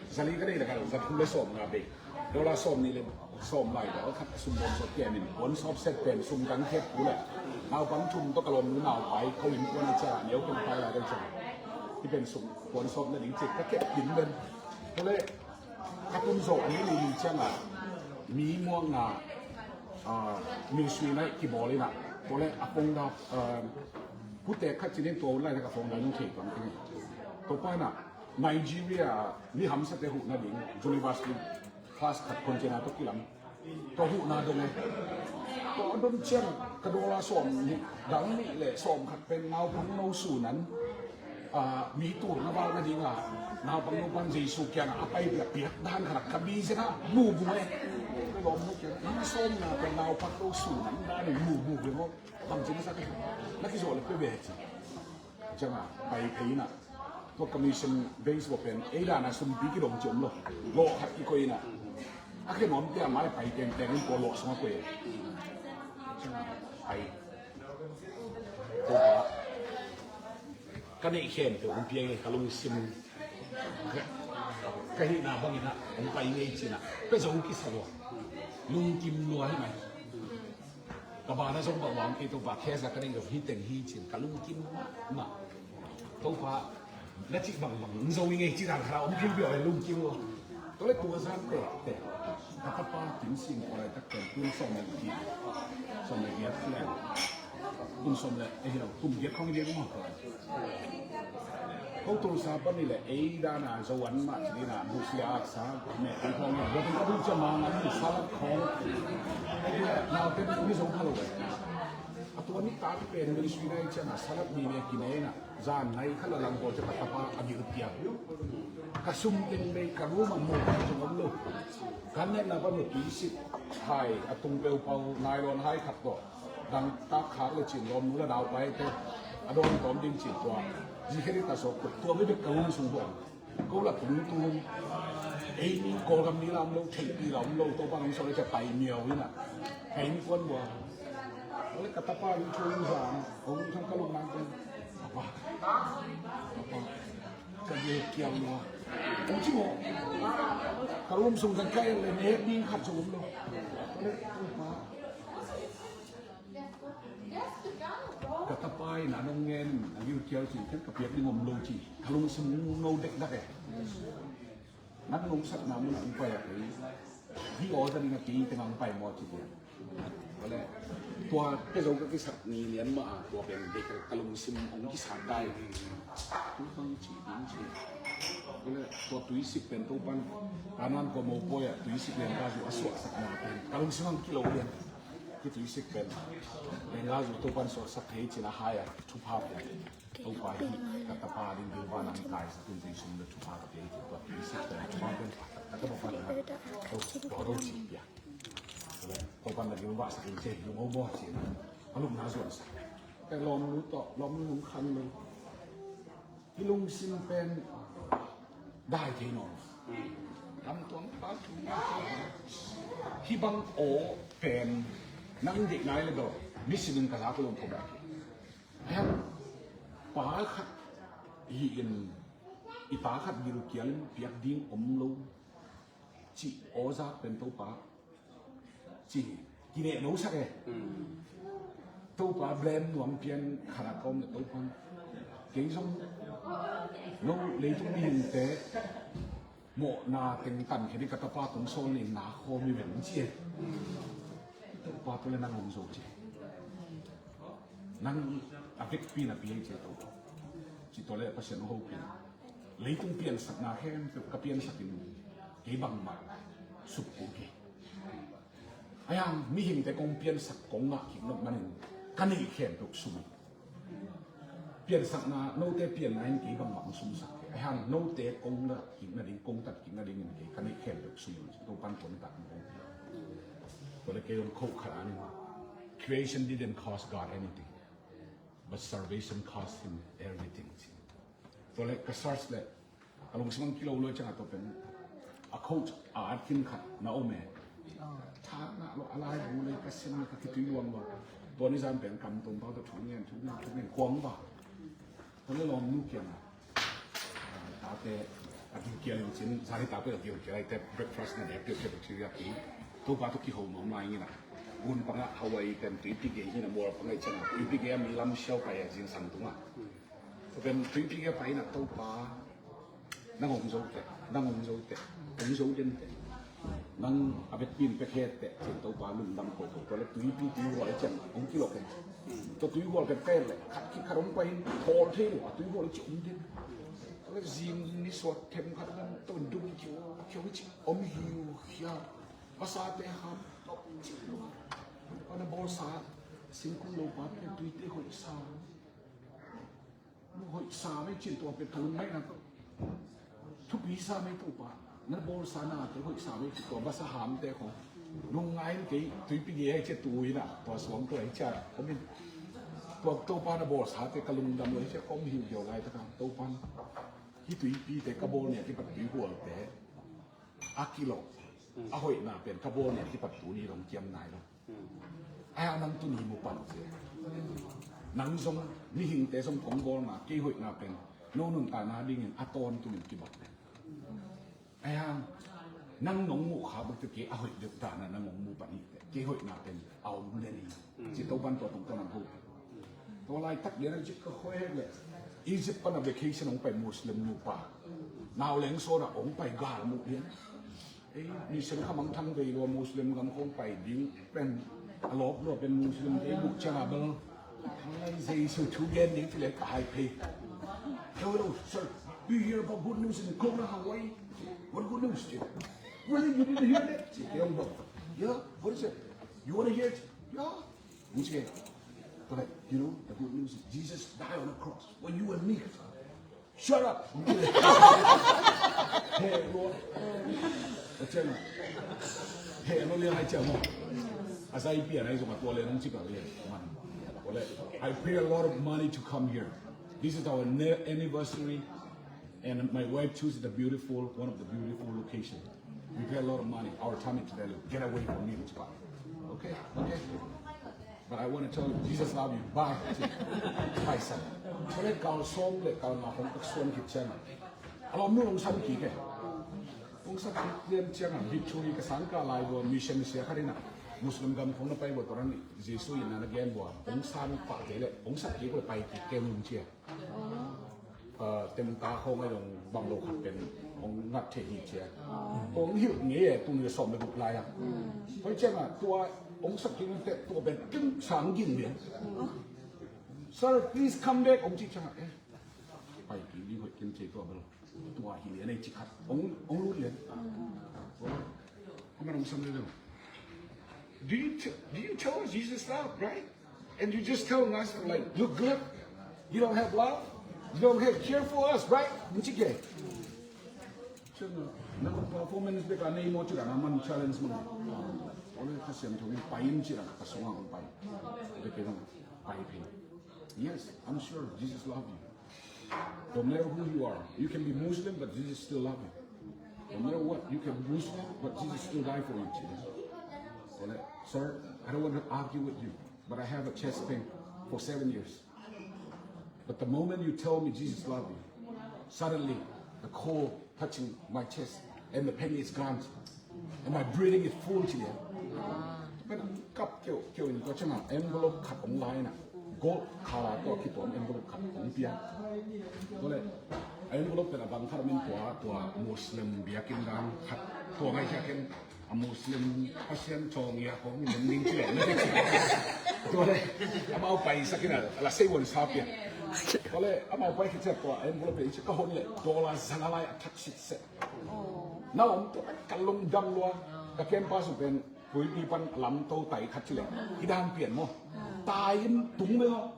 Za li ka nei leh ka za thum le sawm nga bei. Dollar sawm nih le sawm lai dollar khat sum bawm sawt kiam in, puan sawp set pen sum dang khek uh leh. Naupang thum tawh ka lawmnu naupai, ko innkuan a ciah, neu kong pai lai dang ciah. Hi pen sum, puan sawp na ding cik, ka kep din pen. Tua leh, ka tun zawh a ni ni ni ciang a, mi muakna, ah, ministry na kibawl in a. Tua leh, a kong da, ah, putek khat cinin tua un lai na ka kong da nung thei tuang ting. Tua pa na, Nigeria, mi hamsate huhna ding, university class khat container tawh kilam. Tua huhna dong e. Tua a don ciang ka dollar sawm nih, dang nih le sawm khat pen naupang no sunan. Ah, mi tuak na val na ding a, naupang naupang Jesu kiangah a pai pi a piak dan khat a ka bi zen a mu bu e. Ka lawm na kiang in sawm na ka naupang lo su nan dan mu bu e mo. Bang cin sa ka na ki zo le pe be ci. Ciang a pai pe ina. Tua commission base bo pen ei dan a sumpi ki dong ci om lo. Lo khat ki ko ina. A ke nom te a mai pai teng teng in ko lo song a ko e. Ciang a pai. Ko ba. Ka neih khempeuh hong pia ngei ka lungsim ka, ka hihna bangin ah hong pai ngei cin ah pia zo kisa lua. Lungkim lua hi mai. Ka bana zong bang wang kei Topa khe za ka neih zong hi teng hi cin ka lungkim mahmah. Topa na cih bangbang hong zo i ngei cin ah ka hong kim pia lungkim lua. Tua le tua zan ko te ka tapa Tin Sing ko lai tak pen tun sawm le giat, sawm le giat le. Kum sawm le, eh, kum giat khong giat mah. Ko Tulsa pan ni le, ei dan a zo an mah ci ni na, bu sia ak sa, me ei khong giat, bu tung ka bu cia ma ngan ni sa lak khong. Ei dia, na te mi zo halo. A tua ni ta pen mi sui nai cia na sa lak mi me ki nei na, zan nai khala lang ko cia ka tapa a gil tia. Ka sum teng bei ka ru ma mo ka zong om lo. Kan ne na pa mo tui sit hai, a tung peu pau, nai lon hai khat ko. Dang tak khak le cin lawm nu la dau pai te a dawn tawm ding cin tua. Zi khe ding ta sawk tua mi bek ka hun sung buang. Ko la tung tung. Ei ni Kawlgam ni lam lo, thei pi lam lo, to bang so le ca pai miau ina. Kai ni kuan bua. Ko le ka tapa ni chung zang, ko ni chung ka lung nang pen. Apa. Apa. Ka ye kiang lua. Ong ci mo. Ka rum sung kan kai le ne ding khat sung lo. Ko le ko pa. Ka tapa in a nong ngen a liu kiau cin khen ka piak ding om lo ci. Ka lungsim no dekdak e. Nang nong sak na mun a ong pai a kei. Hi aw za ding a kei teng a ong pai maw ci dia. Ko le tua te zo ka kisak ni lian mah a tua pen dek ka lungsim ong kisak dai. Tu bang ci ding ci. Ko le tua tuisik pen to pan. Kanan ko mo poi a tuisik lian ka zu a suaksak na pen. Ka lungsim ang kilo lian. Ki tuisik pen. Lian ka zu to pan suaksak thei cin a hai a thupha pen. Topa hi ka tapa ding ding van ang kai sa tun tei sum le thupha ka pia hi tua tuisik pen thupha pen ka tapa pan na. Tua ro ci pia. Topa na ding va sa kin se yung o bo ci. A lum na zuan sa. Ka lawm lu to, lawm lu khan lu. Hi lungsim pen dai thei nawn. Lam tuang pa thu. Hi bang aw pen nang deih nai le daw. Ni sining ka za ka lawm ko ba. Ayan, pa khat hi in, i pa khat gil kial in piak ding om lo. Ci aw zak pen Topa. Ci, kineh no sak e. Topa blame nuam pian khat a kawm le Topa. Kei zong no leitung mihingte mawhna teng tan khe ding ka tapa kong sawl ning na khawm i ven ci e. Topa tu le nang om zo ci. Nang a vekpi na pi ei ci e Topa. Ci to le Pasian hopin. Leitung piansakna khempeuh ka piansakin kei bangmah suk kul kei. Ayan mihingte kong piansak kong ngah kik nop manin ka neih khempeuh sum. Piansakna note pianna in kei bangmah kong sumsak kei. Ayan note kong la kik nading kong tat kik nadingin kei ka neih khempeuh sum. Topan kong tat kong. Tua le kei hong khoh khat anin. Creation didn't cost God anything, but salvation cost him everything. Tua le ka search le a lungsim ang kilo lo ciang a tua pen a coach a at khin khat na om e. Tha na lo a lai bu le ka sim le ka kitui luang lo. Tua ni zan pen kam tom pau tua thu ngen thu ngen thu ngen kuang ba. Tua le lawm nu kiang a tate a kiu kial in cin zan hi tate a kiu kial ai te breakfast na dek tiu tiu tiu ya ki. Topa tu kiho nom lai ngina. Gun panga Hawaii kan tuipi gei ngina mual panga i ciang a tuipi gei a mi lam siau pai a zingsang tunga. Tua pen tuipi gei a pai na Topa. Nang hong zo teh, nang hong zo teh, hong zo den teh. Nang a vekpi in pek het teh, cin Topa lungdam khol khol. Tua le tuipi tuigual a ciang hong kilok hen. Tua tuigual pen pen le khat khit khat hong pai in khawl thei lo a tuigual a ci om den. Tua le zing ni suak them khat nang tua dum kiu kiu ci om hiu hia. Pasate ham top ci lo. Tua na bawlsa singkung lo pa pen tuite hoih sa. Hoih sa mai cin tua pen ka lungmaina tawh. Thupi sa mai Topa. Na bawlsa nate hoih sa mai cin tua basa hamte khong. Lungngai in kei tuipi ge hai cia tu ina. Tua suang tua hai cia. Komin. Tua Topa na bawlsate ka lungdam lo hai cia kom hi gio lai taka. Topa. Hi tuipite ka bawl nia kipat tui hualte. A kilok. A hoihna pen ka bawl nia kipat tuni long kiam nai lo. Ahi hang nang tuni mu pan cia. Nang zong mihingte zong kong bawlna kei hoihna pen no nuntakna dingin a tawntung in kibak le. Ahi hang nang nong muh kha bek teh kei a hoih deuh dana nang hong mu pan hi teh kei hoihna pen a om len hi. Ci Topan tua tungtawn ang ho. Tua laitak lian a Egypt ka khoi hek le Egypt pana vacation hong pai Muslim nupa. Nau leng sawna hong pai gal muh lian. Ei, mission kha mangthang vei lua Muslim gam khong pai ding pen a lawp lua pen Muslim te buh ciang a bel. Ai, Jesu thu gen ding ci le ka hai phei. Hello, sir. Do you hear about good news in Kona, Hawaii? What good news? Really, you didn't hear that? Ci kei hong bok. Yeah, what is it? You wanna hear it? Yeah. Hong ci kei. But like, you know, the good news is Jesus died on the cross for you and me. Shut up! Hey, Lord. Hey, Lord, I tell you. As I pay, I don't want to let him tip away. I pay a lot of money to come here. This is our ne- anniversary, and my wife chooses the beautiful, one of the beautiful locations. We pay a lot of money. Our time is value. Get away from me, Mister Park. Okay? Okay? But I want to tell you, Jesus love you. Bye. Bye, son. Tua le kal sawm le kal nga hong tak suan khit ciang a, a lawmnu hong sam kik e. Hong sam kik lian ciang a, Victory ka sang ka lai vua mission sia khat in a, Muslim gam khong na pai vua tua ran Jesu in a na gen vua. Hong sam pah kei le, hong sak kik le pai kik kei lum cia. Temta khong a zong bang lo khat pen hong ngat thei hi cia. Hong hilh ngei e, tung le sawm le guk lai a. Hoi ciang a tua hong sak kik teh tua pen kim sang ging lian. Sir, please come back. Hong ci ciang a, eh, pai kik ding hoih kim thei tua bel. Tua hi lian ei ci khat. Hong, hong lut lian. Hong man hong sam lian lo. Do you, t- do you tell us Jesus love, right? And you just telling us, like, look good. You don't have love. You don't have care for us, right? Nang ci kei. Nang performance bek a nei maw ci dan a man challenge maw. Ole Kha Siangtho in pai in ci dan ka sung a hong pai. Bek in pai pen. Yes, I'm sure Jesus love you. No matter who you are, you can be Muslim, but Jesus still love you. No matter what, you can be Muslim, but Jesus still die for you. Sir, I don't want to argue with you, but I have a chest pain for seven years. But the moment you tell me Jesus love you, suddenly the cold touching my chest and the pain is gone. And my breathing is full ci lian. Pen kap keu keu in tua ciang a envelope khat hong la in a, gold color tua kituam envelope khat hong pia. Tua le envelope pen a bang khat min tua, tua Muslim biakinn dan khat tua ngai cia ken a Muslim Pasian cawng ia hong min ning ci le na ci. Tua le amau pai sak in a la sei won sa pia. Tua le amau pai khit cia tua envelope pen ci ka hon le dollar zanga lai a that sit se. Na om tua ka lungdam lua. Ka campus pen puipi pan lamto tai khat ci le i dan pian maw? Tai in tung me maw?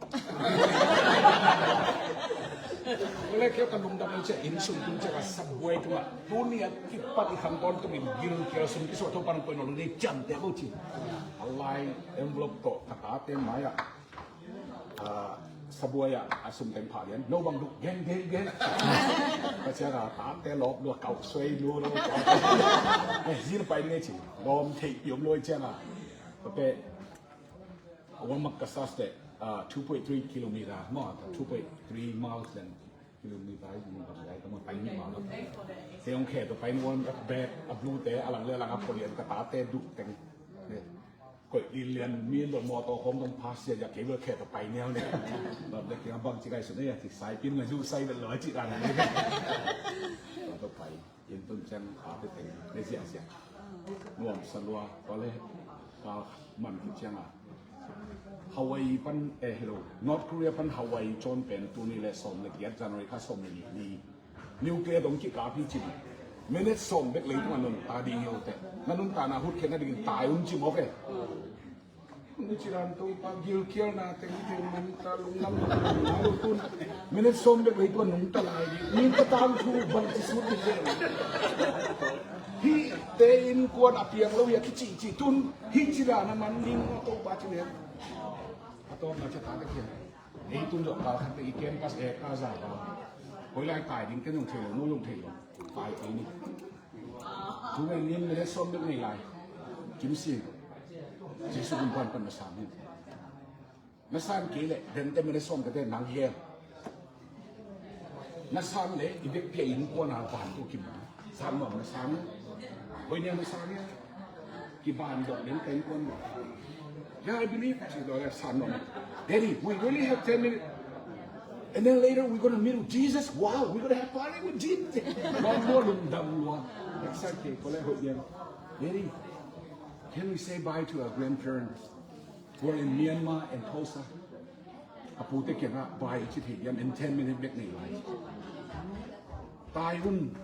Tua le keu ka lungdam lua cia inn sung tung cia ka sabuai tung a tuni a kipat i khang tawn tung in gil kial sum kisuah tho pan poi no lung nei ciamte maw ci. A lai envelope tawh ka tate mai ah. Ah, sabuai ah a sum teng phah lian no bang duh gen gen gen. Ka ciang a tate lawp lua kauh suai lua lo. Eh, zin pai ding e ci lawm theih piom luai ciang a. Tate warm up ka sas teh, ah, two point three kilometer maw, two point three miles than kilometer in ka pai ka maw pai ni maw. Te ong khe to pai ni warm up bag a blue te a lang le a lang a pawlian ka tate duh teng. Koih lilian mi lo mawtaw khawng dong pha sia ya kei bel khe tawh pai niau ne. Bang dek kei bang ci kai sun ne ya ci sai pin ngai zu sai bel lo ci dan ne. Bang tawh pai in tun ciang a te teng ne sia sia. Nuam sa lua tua le ka man ki ciang a. Hawaii pan eh hello North Korea pan Hawaii cawn pen tuni le sawm le giat January kha sawm le nih ni. Nuclear dong kikap hi cin. Minute sawm bek leitungah nuntak ding hi uh teh. Na nuntakna hutkhiatna dingin tai un ci mawk e. Ni ci dan Topa gilkialna teng i thei man ta lunglam lo tun. Minute sawm bek lei tuan nungta lai ding. Ni ka tangthu bang ci sut ding. Hihte innkuan a piang lo hi a kicihcih tun. Hih ci dan a man ding Topa ci lian. A tawpna ci a ta ka kian. Ei tun zawh kal khat te i campus e ka za ba. Koi lai kai ding ken zong thei lo, nu zong thei lo. Kai ei ni. Tu ngai ni minute sawm bek nei lai. Kim si. Jesu kum pan pan na sam hi. Na san kei leh, dente minute sawm tete nang hiam. Na san leh, i bek pia innkuan a vantung kim. San nuam na san. Hoih niam na san hiam. Kiban dawh ding ka innkuan nuam. Yeah, I believe. Ci dawh leh san nuam. Daddy, we really have ten minutes. And then later we're gonna meet with Jesus. Wow, we're gonna have party with Jesus. Nuam lua, lungdam lua. Excited. Ko leh hoih niam. Daddy, can we say bye to our grandparents? Who are in Myanmar and Tulsa. A pute kiangah bye ci thei diam, in ten minute bek nei lai. Tai un,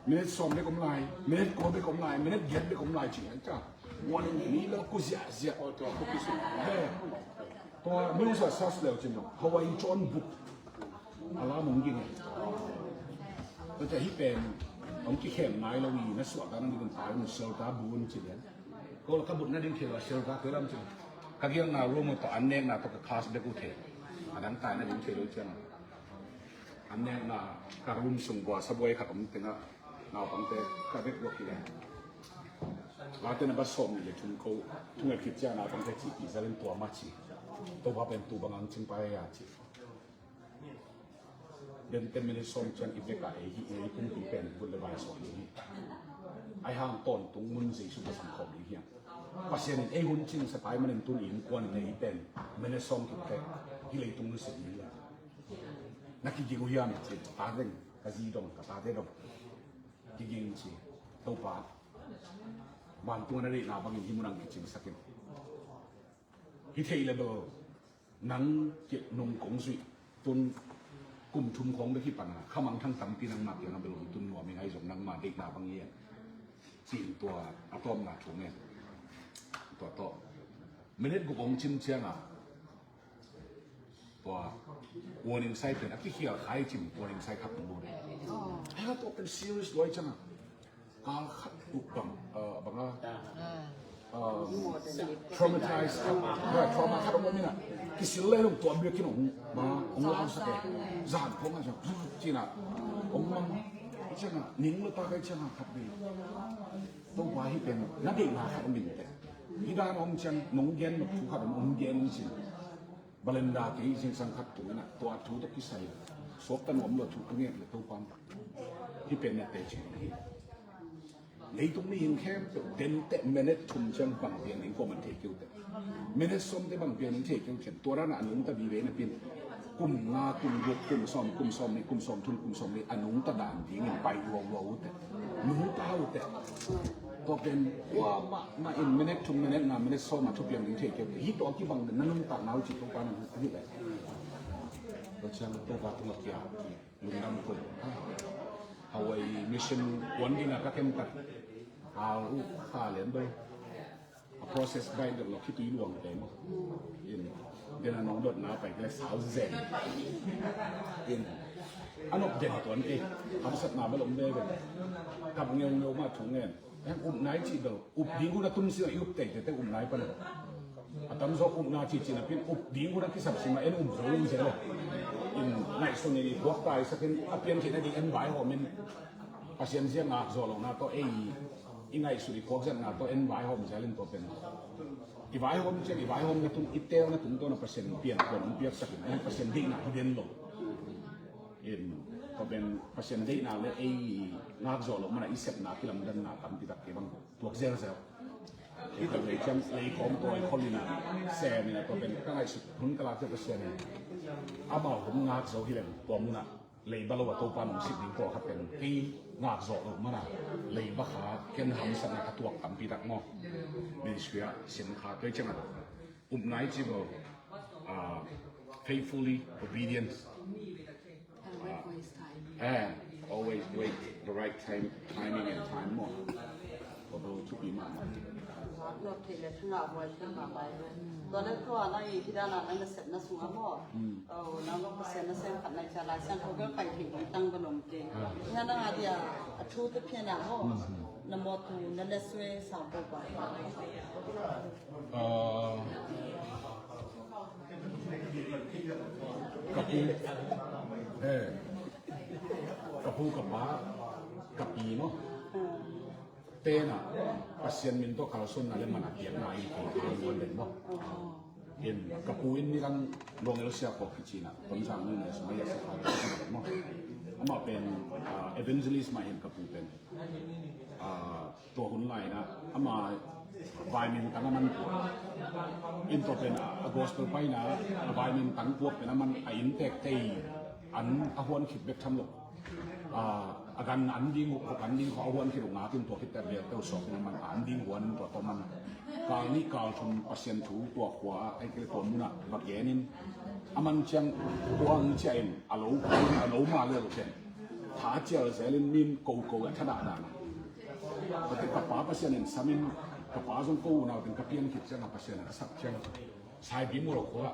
minute sawm bek om lai, minute kua bek om lai, minute giat bek om lai ci. Tua warning ni lo ku ziahziah. Tua mi sa sas leu cin lo. Hawaii John book. A lam hong ging e. Tua ciah hih pen hong kikhem nai lo i na suahtak nading un tai un shelter bu un ci lian. Ko la ka butna ding thei lo a shelter koi lam ci. Ka gialna room uh tawh an nekna tawh ka class bek uh thei. A dang tai nading thei lo ciang. An nekna ka room sung buaisa buai khat om tengah naupangte ka bek buak hi le. Late na ba sawm nih le thum ko thunget khit ciang naupangte cihpih zalin tua mah ci. Topa pen tu bang ang cing pai a ci. Dente minute sawm ciang i vekah ei hi, ei pumpi pen vut le vai sawm ding hi. Ai hang tawntung mun Jesu ka sam khawm ding hiam. Pasian in ei hun cingsa tai manin tun innkuan in ei pen minute sawm kik tek hi leitung nusia ding hiam. Na kiging uh hiam ci, ta teng, ka zi dong, ka tate dong. Kiging ci, Topa, vantung a na deihna bangin hih mun ang kicingsak in. Hi thei le bel nang kilh nung kong zuih tun kum thum khawng bek hi pan a khamangthang tampi nangmah kiangah bel hong tun nuam ing ahi zong nangmah deihna bang hi en. Ci-in tua a tawpna thu ngen. Tua tawh minute guk hong cin ciangah tua warning sign pen a kikhial khai cin warning sign khat hong lut. Ai ha tua pen serious luai ciangah. Kal khat uh bang, uh, bang a, uh, traumatized, uh, trauma khat om in a kisil le long tua biakin hong, bang a, hong lausak e. Zan khawng a ciang, ci-in a hong mang. Ciang a ning lo ta kai ciang a khat bi. Topa hih pen na deihna khat om in teh. Hih dan om ciang nong gen nop thu khat om, hong gen in cin. Balenda kei zingsang khat tung in a tua thu tawh kisai. Suakta nuam lo thu ka nget le Topa. Hih pen nete cin hi. Leitung mihing khempeuh dente minute thum ciang bang pian ding kua man thei keu teh. Minute sawmte bang pian ding thei keu teh. Tua dan a nungta vive napi in kum nga, kum guk, kum sawm, kum sawm nih, kum sawm thum, kum sawm nih a nungta dan dingin pai lualuau uh teh. Nungta uh teh. Tua pen kuamah mah in minute thum, minute nga, minute sawm a thupiang ding thei keu teh. Hih tua kibang na nungta na uh ci Topa na uh hi leh. Tua ciang Topa tungah kia. Lungdam kul. Hawaii mission kuan ding a ka kemtak. Hau uh kha lian bai. A process bai dot lo khitui luang te maw. In. Den a nong dot na pai le sau zen. In. A nop den tuan e. Hamsatna bel om ve ve. Kap ngeungeu mah thu ngen. Em, upna i cih bel, up ding hun a tun sila i up teitei te upna i pan. A tamzaw upna cihcih napi in up ding hun a kisap sima en um zo lo zel lo. In ngaihsun i buak taisakin a piankhia nading en vaihawm in Pasian zia ngak zawh lohna tawh ei i ngaihsut i khuak zatna tawh en vaihawm zel in tua pen. I vaihawm ciang i vaihawmna tung i teelna tungtawn a Pasian piankuan hong piaksakin en Pasian deihna hi den lo. In tua pen Pasian deihna le ei ngak zawh loh mana i sepna kilamdanna tampi tak kei bang tuak zelzel. Hih tak lei ciang lei khawm tawi khol in a sem in a tua pen ka ngaihsut hun ka lak ciang Pasian in amau hong ngak zo hi leng tua munah leiba lo a Topa nong sik ding tua khat pen kei ngak zawh loh mana leiba kha ken hamsatna ka tuak tampi tak maw. Ministry ah sin kha tua ciangah upna i ci bel, ah, faithfully obedience. Always wait for his timing. Eh, always wait the right time, timing and time maw. Tua bel thupi mahmah. Nop theih le thangah buai thei mahmah hi. Tua le tua na i hih dan a na nasepna sungah maw? Mm. Oh, na nop Pasian nasem khat na i cia Lai Siangtho bel pai theih ding tang bel om kei. Ah. Hih na ngah dia a thu te phian a maw? Mm. Na mawtu na le sue sang po pa. Ah. Ka pu, eh, ka pu ka pa, ka pi maw? Ah. Tena Pasian min tawh kalsuanna le man a piakna in kong hang luan den maw? In ka pu in nilang Luang El Sia Kawk kici na Tonzang nu ne sumai a sakha maw? Amah pen, ah, evangelist mah in ka pu pen. Ah, tua hun lai na ama vaimin tang a man in tua pen, ah, a gospel paina a vaimin tang puak pen a man a inntek tei an a huan khit bek tham lo. Ah, a gan an ding uh, an ding uh a huan khit uh ngak in tua khit teh bel teu suak in a man an ding huan in tua tawh man. Kal nih kal thum Pasian thu tua khua ai kei tua munah va gen in a man ciang tua ang ciah in a lo, a lo ma lel ken. Tha cial zel in min ko ko a thadah dan. Tua teh ka pa Pasian in sam in ka pa zong ko unau teng ka pian khit ciang a Pasian a ka sak ciang Saipi Mawlawk khua.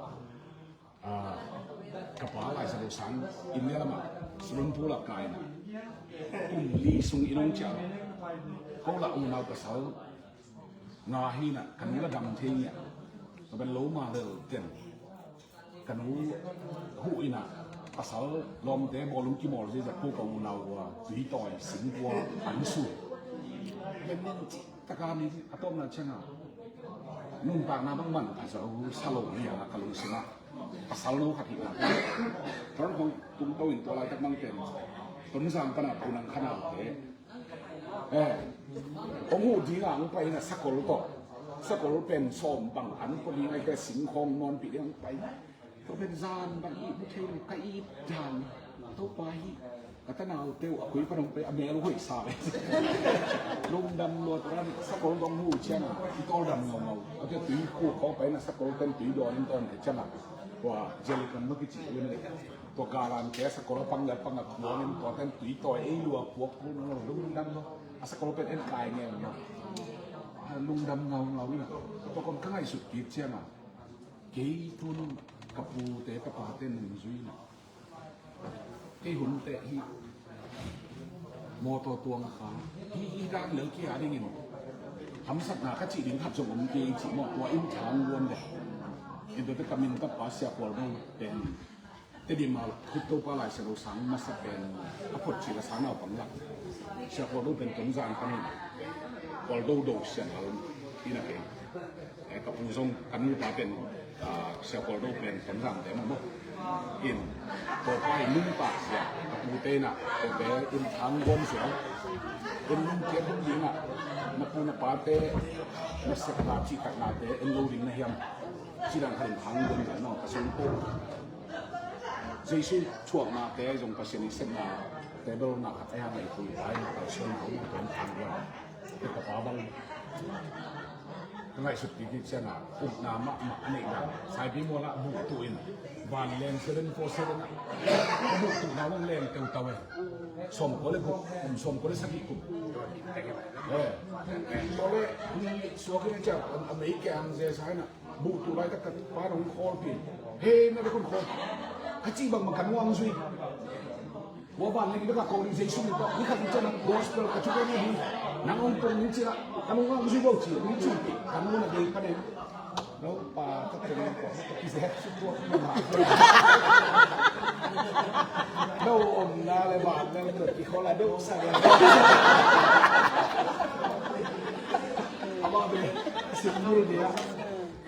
Ah, ka pa Lai Sa Lo Sang India lamah swimming pool ah kaina kum li sung in hong ciah. Ko lah unau pasal nga hi na ka nu la dam thei ngiah. Ka ben lo ma lel ten ka nu huh in a pasal lawmte bawlung kimawl zia zia ko ka unau ua tui tawi singkua an su. Ben nen cih taka ni a tawpna ciangah nuntakna bangmah pha zo sa lo hi a ka lungsim ah. Pasal no khat hi na. Tor hong tung to in tua laitak mang pen Tonzang pana pu nang khana te. Eh, hong huh ding a hong pai na sakol tawh. Sakol pen sawm bang an ko ding ai ka singkhawng nawnpi ding hong pai. Tua pen zan bang i mu thei lo ka i dan Topa hi. Ka tanau teu a kui pan hong pai a mel hoih sa ve. Lungdam lua tua ran sakol dong hu ciang a i tawldam ngaungau. A tia tui khu khawng pai na sakol ten tui dawn in tawn he ciang a. Tua jel kan ma kici lim le. Tua galan ke sakol a pang le pang a kuang in tua ten tui tawi ei lua puak khu na lo lungdam lo. A sakol pen en kai nge lo. Lungdam ngaungau in a. Tua kon ka ngaihsut kik ciang a. Kei tun ka pute ka pate nungzui na. Kei hun teh hi mawtaw tuang a kha hi hi dan lel kia dingin hamsatna ka cih ding khat zong om kei cih mawh tua in thang luan deh. In tua teh ka min ka pa Sia Kual Bang pen Tedim a khut Topa Lai Siangtho sang masa pen a phot cil a sang naupang lak Sia Kual Bang pen Tonzang panin Kual Do Do Sian Lal in a kei. Eh, ka pu zong ka nupa pen, ah, Sia Kual Do pen Tonzang te mah maw. In, tua pa in nungta sia, ka pute na, tua pen in thang gom sia. In nung kia dum ding a, na pu na pate, na sepna cihtaknate, in lo ding na hiam. Ci dan khat in thang gom sia, no, ka sung ko. Jesu thuaknate, zong Pasian i sepna, te bel na khat a hiam a i pui, a i na ka sung ko, na tua in thang gom. Ka pa bang. Ka ngaihsut kik ciang a, upna mahmah a neih dan. Saipi mual ah buh tuh in, van leng seven four seven ah. A buh tuh na hong leng teutau e. Sawmkua le guk, kum sawmkua le sagih kum. Eh. Tua le, suak in a ciang, a mei kiang ze sa in a. Buh tuh laitak ka pa hong khawlpih. Hei, na bek hong khawl. Ka cih bangbang ka nuang zui. Tua van leng bek a ko ding Jesu min tawh. Ni khat in ciang nang gospel ka thupi ni hi. Nang hong pong ning cih a. Ka nuang zui bo cih. Ning cih. Ka nuang na dei ka nen. No pa ka teng ko. Ki zek su tua. No om na le van leng bek ki khol a deuh sa le. Ama be. Sik mul dia.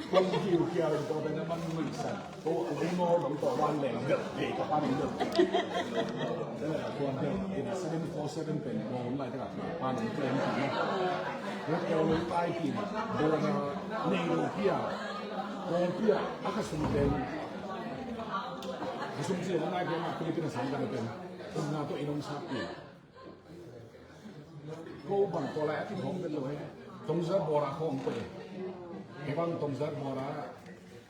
Kuan kiu kia le tua pen a man nuihsan. Tua a lungnawl dong tua van leng delh, hei ka pan delh. Tua delh, in a seven four seven pen, tua hun lai taka pan delh pen. Tua tua lung tai pi, tua na nei lo pia, tua pia, a ka sum pen. Ka sum ci lo ngai pen, a Philippines sang ka pen. Tua na tua in ong sa pi. Ko bang tua lai a kithawk vet lo he. Tongzat bawra khawng ko e. Kei bang tongzat bawra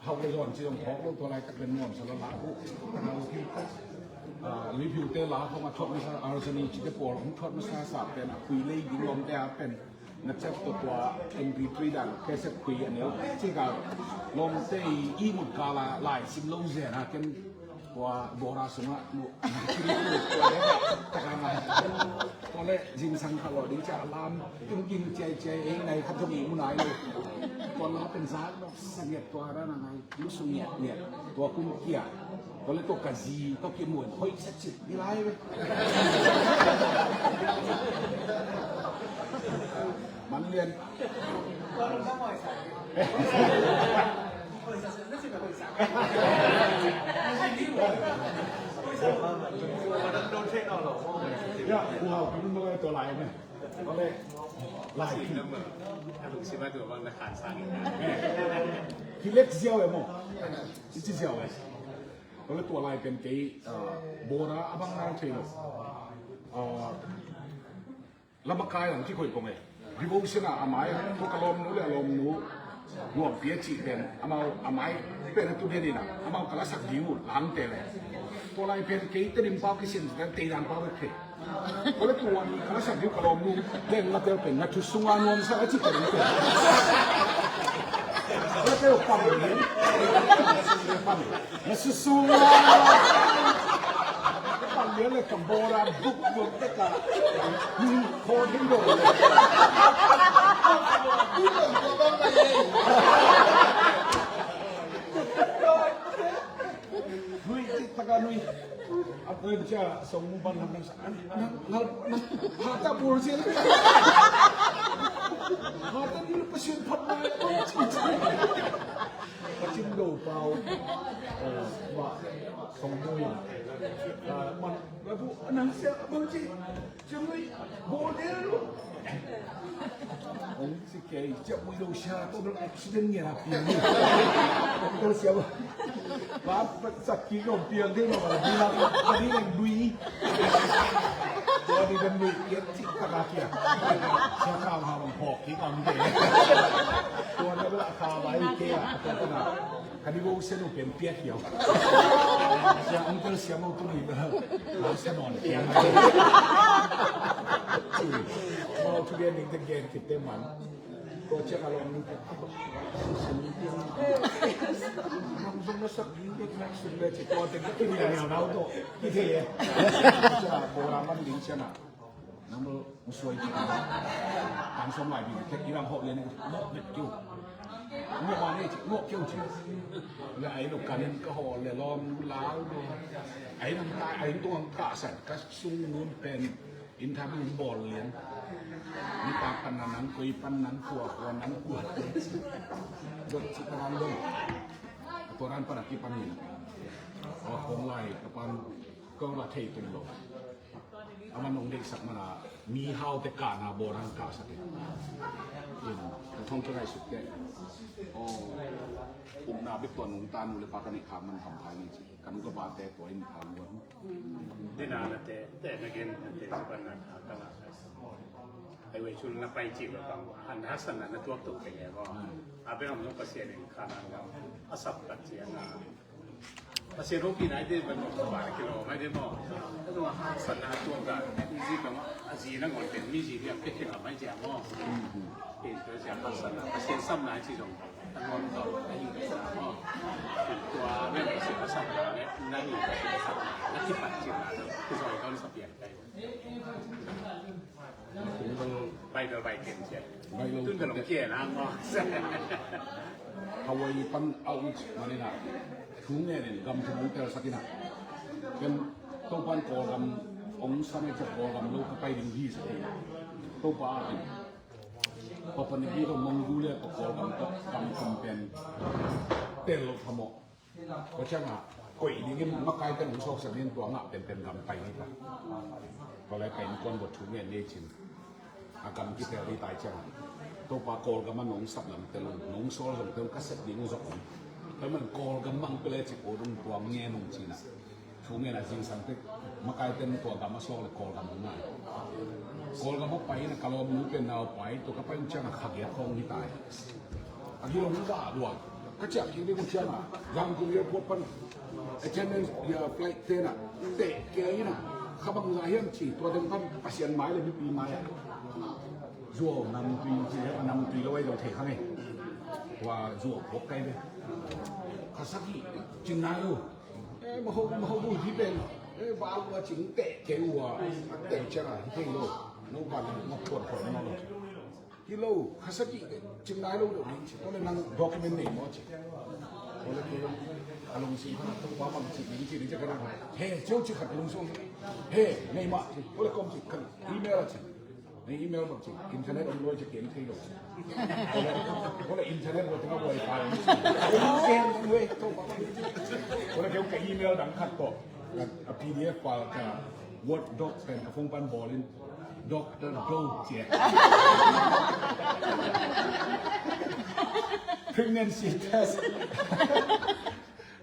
hauh le zawn ci zong thawk lo tua laitak pen nuam sa lo la uh. Ka hau hi. Ah, Lipiu te la khawng a thawt masa, arsenic cite pawl hong thawt masa sa pen a kui lei ding lawmte a pen. Na chat tua tua M P three dan cassette khui a neu cik a lawmte i mut kala lai sim lo zen a ken tua bora sungah mu tua le zingsang kha lo ding ca lam tung ging ciai ciai ei nai khat thong i mu nai lo tua la pen zak lo sangiat tua ra na ngai. Lusung ngiat ngiat tua kum kia tua le tua ka zi tua ki muan hoih sa cit ni lai ve. Man lian. Ya, wow, kami mga ito lain eh. Tua le lai. Hilek ziau e maw? I ci ziau e. Tua le tua lai pen kei bora a bang nang thei lo. Lamakai lang kikhoih kong e. Devotion a amai a tua ka lawmnu le a lawmnu nuampi a cih pen amau amai pen a tu den in a amau ka lasak ding uh langte le. Tua lai pen kei Tedim pau kisin pen teidan pau bek thei. Kole tuan ka la sak diu ka lawm nu deng la tel pen na thu sunga nuam sa a ci ka ding pen. La tel pan lian. Na su sunga pan lian le ka bora buk buk te ka. Ko ding do. Nui, taka nui. A tuen cia song mu ban lam nang sa. Nang, nang, nang, hata bul sia. Hata ni Pasian phat nai. Pacin do pau. Ba song mu. Man, ba bu nang sia bang ci. Cemui, bawlder lo. Ong si kei, cemui lo sia, to bel accident ngia la piang ni. Ong kal sia ba. Ba, ba, sakit lo piang ding lo, ba, di la, ba, di la lui. Ba, di la lui, ya, cik tak kaki ya. Sia ka ha bang hok ki kam de. To na bel ka ba i ke ya. Ka devotion uh pen piak hiau. Sia uncle sia mau tu ni ba. Mau sia non piak. Mau tu dia ning te gen kite man. Ko cia kalau ni te. Mang zong na sak ni te na sun le ci ko te tu ni ya nau to. Kite ye. Sia bola man ding sia na. Nang lo musuai ci. Tang som lai bi te i lang ho le ni. Mo bet kiu. Ngawh mah nei cih, ngawh keu cih. Le ai lo kanin ka haw le lawm lau lo. Ai nang tai, ai tuang kahsan, ka sung nun pen, in tham in bawl lian. Nitak pan na nang koi pan nang kua, kua nang kua. Dot cih ka nang dong. Tua ran pan a kipan in. Aw khong lai, ka pan, ka la thei tung lo. Aman ong deihsak mana mi haute kahna bawlna kahsak in. In, ka thong ka ngaihsut teh. Aw, upna bek tua nungta nu le pa ka neih khak man hampha hi ci. Ka nu ka pate tua in pha luan. Dena na te, te na gen na te, si pan na tha ka la. Ai wei chun na pai ci lo bang, han hasan na na tuak tuk te nge ko. A bek am nung Pasian in khana lo. A sap kat ci a na. Pasian hopih nai te ban mawh ba na kilawm nai te maw. Ka zong a haksatna a tuak dan i zi bang a zi nangawn pen mi zi liam pia khin a mai cia maw. Pen tua sia haksatna Pasian sam nai ci zong a nuam zaw a hi ka sa maw. Tua men Pasian a sam na le na hi Pasian a sam na na kipat cin na zong kizawh i kawn sa pian kai. Bai dal bai ken sia. Bai lo. Tun dal ong ken ang mo. Hawaii pan a ut manina. Thu ngen in gam thu mong tel sakina. Ken Topan Kawlgam ong sanai ca Kawlgam lo ka pai ding hi sakina. Topa atin. Papua New Guinea to Mongolia to Kawlgam to gam thum pen tel lo phamawh. Tua ciangah koih dingin makaite nong sawlsak dingin tua ngah penpen gam pai ni ta. Tua lai pai in kuan bawh thu ngen nei cin. A gam kitel ding tai ciangah Topa Kawlgam a nong sak lam tel un, nong sawl zong tel un, ka sep ding uh zok un. Tua man Kawlgam mang pele cik uh dong tua ngen ung cina. Thu ngen a zingsang tek makaite tua gam a sawl le Kawlgam ong ngai. Kawlgam a pai in a ka lawm nu pen nau pai tua ka pai un ciangah khagiat khawng ni tai. A gilo mu ba luang. Ka ciah kik ding uh ciangah Yangon airport pan attendance ya flight te na teh kia ina. Kha bang za hiam ci, tua teng pan Pasian mai le mipi mai ah. Zuau namtui ci, namtui lo ai lo thei kha ngei. Tua zuau pok kai ve. Kha saki cing nai lo. Eh, maho, maho bu hi pen. Eh, ba lo cing te ke ua. Te chera hi thei lo. No ba lo ma tuan ko na lo. Hi lo, kha saki cing nai lo lo ni ci. Ko le nang document nei maw ci. Ko le ke lo. A lungsim kha to ba bang ci ni ci ni ci ka nang. He, ceu ci khat lungsim. He, nei ma ci. Ko le kom ci khat email ci. Nei email bang ci. Internet om lo ci ken thei lo ci. Ko le, ko le internet lo tengah wifi. Ko le ken we to ba bang ci. Ko le ke ka email dang khat to. A P D F file ka Word doc pen ka phone pan bawl in Doctor Doe ci. Pregnancy test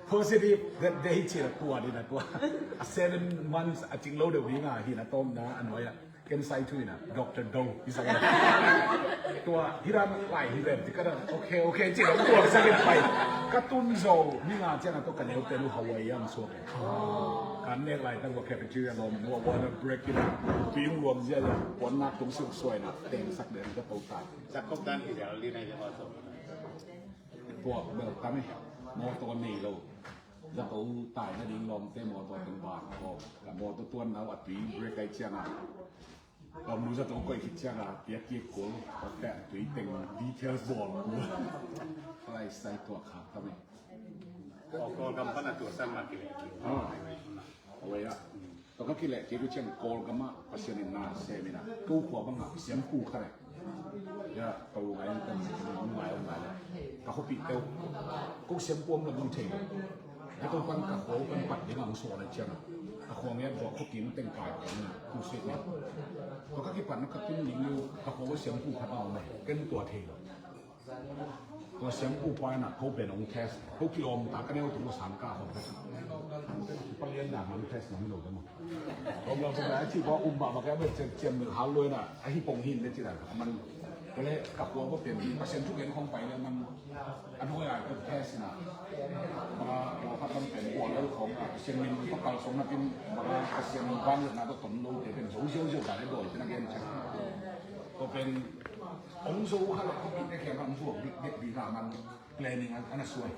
positive that day ci la tua ding a tua. A seven months a cing lo deuh ding a hi na tawm na a nuai a. Ken sai thu ina, Doctor Doe, hi sak ina. Tua, hi ran lai hi ven, ti ka ran, okay, okay, ci ran tua sak ina pai. Ka tun zo, mi nga ciang a tua ka neu te lu Hawaii ang suak. Ka nek lai tang ua cafeteria lom, ua ua na break ina, pi yung luam zia zia, ua na tung suk suai na, teng sak den ka tau tai. Sak kop dan hi zia, li na zia ua so. Tua, bel kami, motor nei lo. Zato tai na ding lom te motor teng ba, ko, ka motor tuan nau a tui break ai ciang a. Ka mu zato koi khit ciang a, piak kik kul, ka pek tui teng details bawl kul. Ka lai sai tua kha ta me. Kawlgam pan a tua san ma kileh. Ah. Awei ah. Tua ka kileh kik uh ciang Kawlgam ah Pasian in na sem in a. Ko khua bang ah siampu kha le. Ya, ka u ngai kan ngai ngai le. Ka khuapih teu. Ko siampu om lo bang thei. Ka to pan ka khua pan pat ding ang so lai ciang a. Ka khua ngiat zo khuakim teng kai ka ni. Ku sik ni. Tua ka kipan ka tun ning lu ka khua siampu khat a om. Ken tua thei lo. Tua siampu pa na ko pen ong test. Ko kilawm ta ka neu tu sang ka hong test. Palian na mang test na mi lo demo. Om la pun a ci ko um ba ma ka ben ciam ciam hal lo na. A hi pong hin le ci la man. Ko le ka khua ko pen Pasian thu gen khong pai le man. A nuai a ko test na. Ma ko ka kan pen ko lo khong a. Pasian min ko kal song na pin ma Pasian min ban na ko ton lo te pen zo zo zo ka le doi te na gen ciam. Ko pen Ong zo kha lo ko pi te kiang a ong zo bik bek bik a man planning a na suai.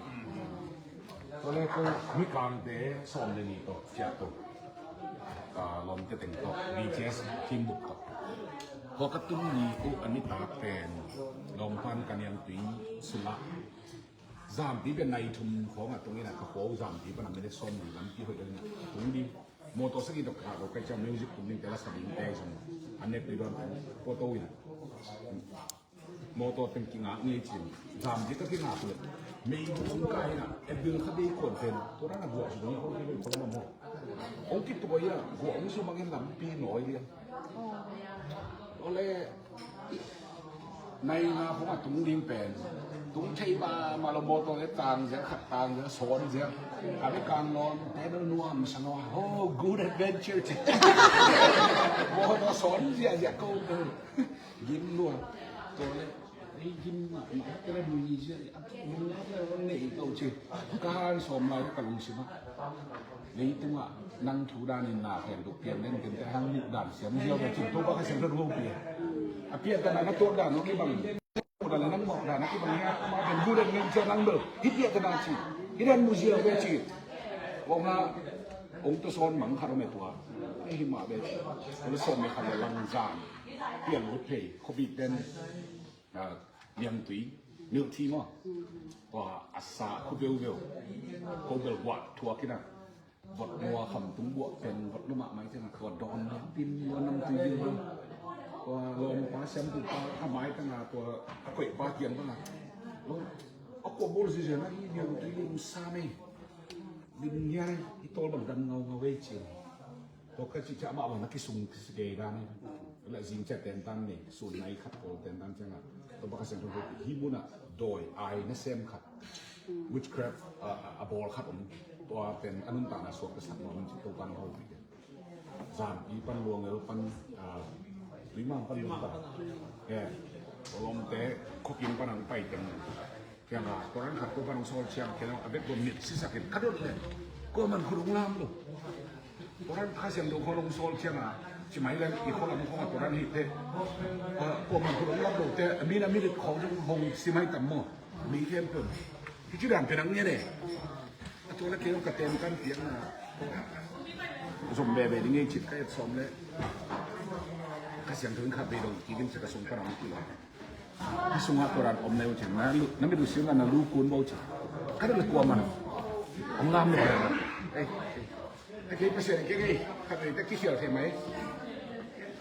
Tua le ko mi kangte sawm le nih tawh ciah tawh ka lawmte teng tawh B T S team book tawh. Ko ka tun ni ko a nitak pen lawmpan ka niamtui sungah Zampi pen nai thum khawng a tung in a ka khua uh Zampi pan a minute sawm li lampi hoih in a tung ding. Motor sagi dok ka lo kai ciang music tung ding te la sa ding te zong a nek ding don photo in a. Motor teng kingak ngei cin. Zampi ka kingak le. Mei bung kai in a. E bil kha dei kuan pen. Tua dan a guah su dong a hong kibel kong lam ho. Hong kituai a guah hong su mangin lampi nawi lian. Ole nai nga phung a tung ding pen tung thei ba ma lo motor le tang zia khat tang zia sawn zia a be kang lon te bel nuam sa naw. Oh, good adventure ci. Motor sawn zia zia ko ko gim nuam. Tua le ei gim ma ma te le mui zia a mui na te le nei ko ci. Ka han sawm lai ka lungsim a. Leitungah nang thu danin na khen duk pian den kente hang muh dan siam ziau ve cin Topa Kha Siangtho duk pia. A pian tana na tuak dan uh kibang. Muh dan le nang mawk dan uh kibang hia ma ben gu den ngeng cia nang bel. Hi pian tana ci. Hi dan mu ziau ve ci. Ong a ong to sawn mang khat om e tua. Ei hi mah ve ci. Ong sawn me khat le lang zan. Pian lut thei. Khuabit den. Niamtui, milk tea maw? Tua a sa khu veuveu. Ko bel guah thuak in a. Vot lua kham tung buah pen vot lua mahmah ciang a tua dawn lian pin lua namtui viu viu. Tua lawmpa siampu pa kha mai tang a tua a koih pa kiang bang a. A kua bawl ziazia na hi niamtui lim sa mei. Lim hiai hi tawl bang dam ngaungau ei ciang. Tua ka cih ciah mah bang na kisung kisi kei dan hi. La zing ciah tentan nei sun nai khat kawl tentan ciang a. Tua baka siang tua hi mun a dawi ai na sem khat. Witchcraft a bawl khat om. Tua pen a nuntakna suak ka sak mawh man cih Topa na hopih den. Zampi pan Luangel pan Tuimang pan Luangel pan. Lawmte khuakim pan ang pai teng. Kiang a tua rang khat ko pan ang sawl ciang kiang a bek bom mit sisakin ka dot le. Ko man khut ong lam lo. Koran Kha Siangtho khawng hong sawl ciangin, ci mai leng i khualam khawng a Koran hi te. Kuaman khawng hong lap lo te, a min a minit khawng zong hong si mai tam maw? Mi khempeuh. Hi ci dan pen ang ngen e. A tua le kei hong ka tem kan piakna. Zom bebe ding ei cit ka et sawm le. Kha Siangtho in khat vei dong kikin cit ka sung pan ang ki lo. A sungah Koran om neu cin, na lu, na mit uh sil na lu kun bo cin. Ka dang le kuaman. Om ngam le. Ei, ei. Ei, kei Pasian kei kei. Ka dei te kikhial thei mai.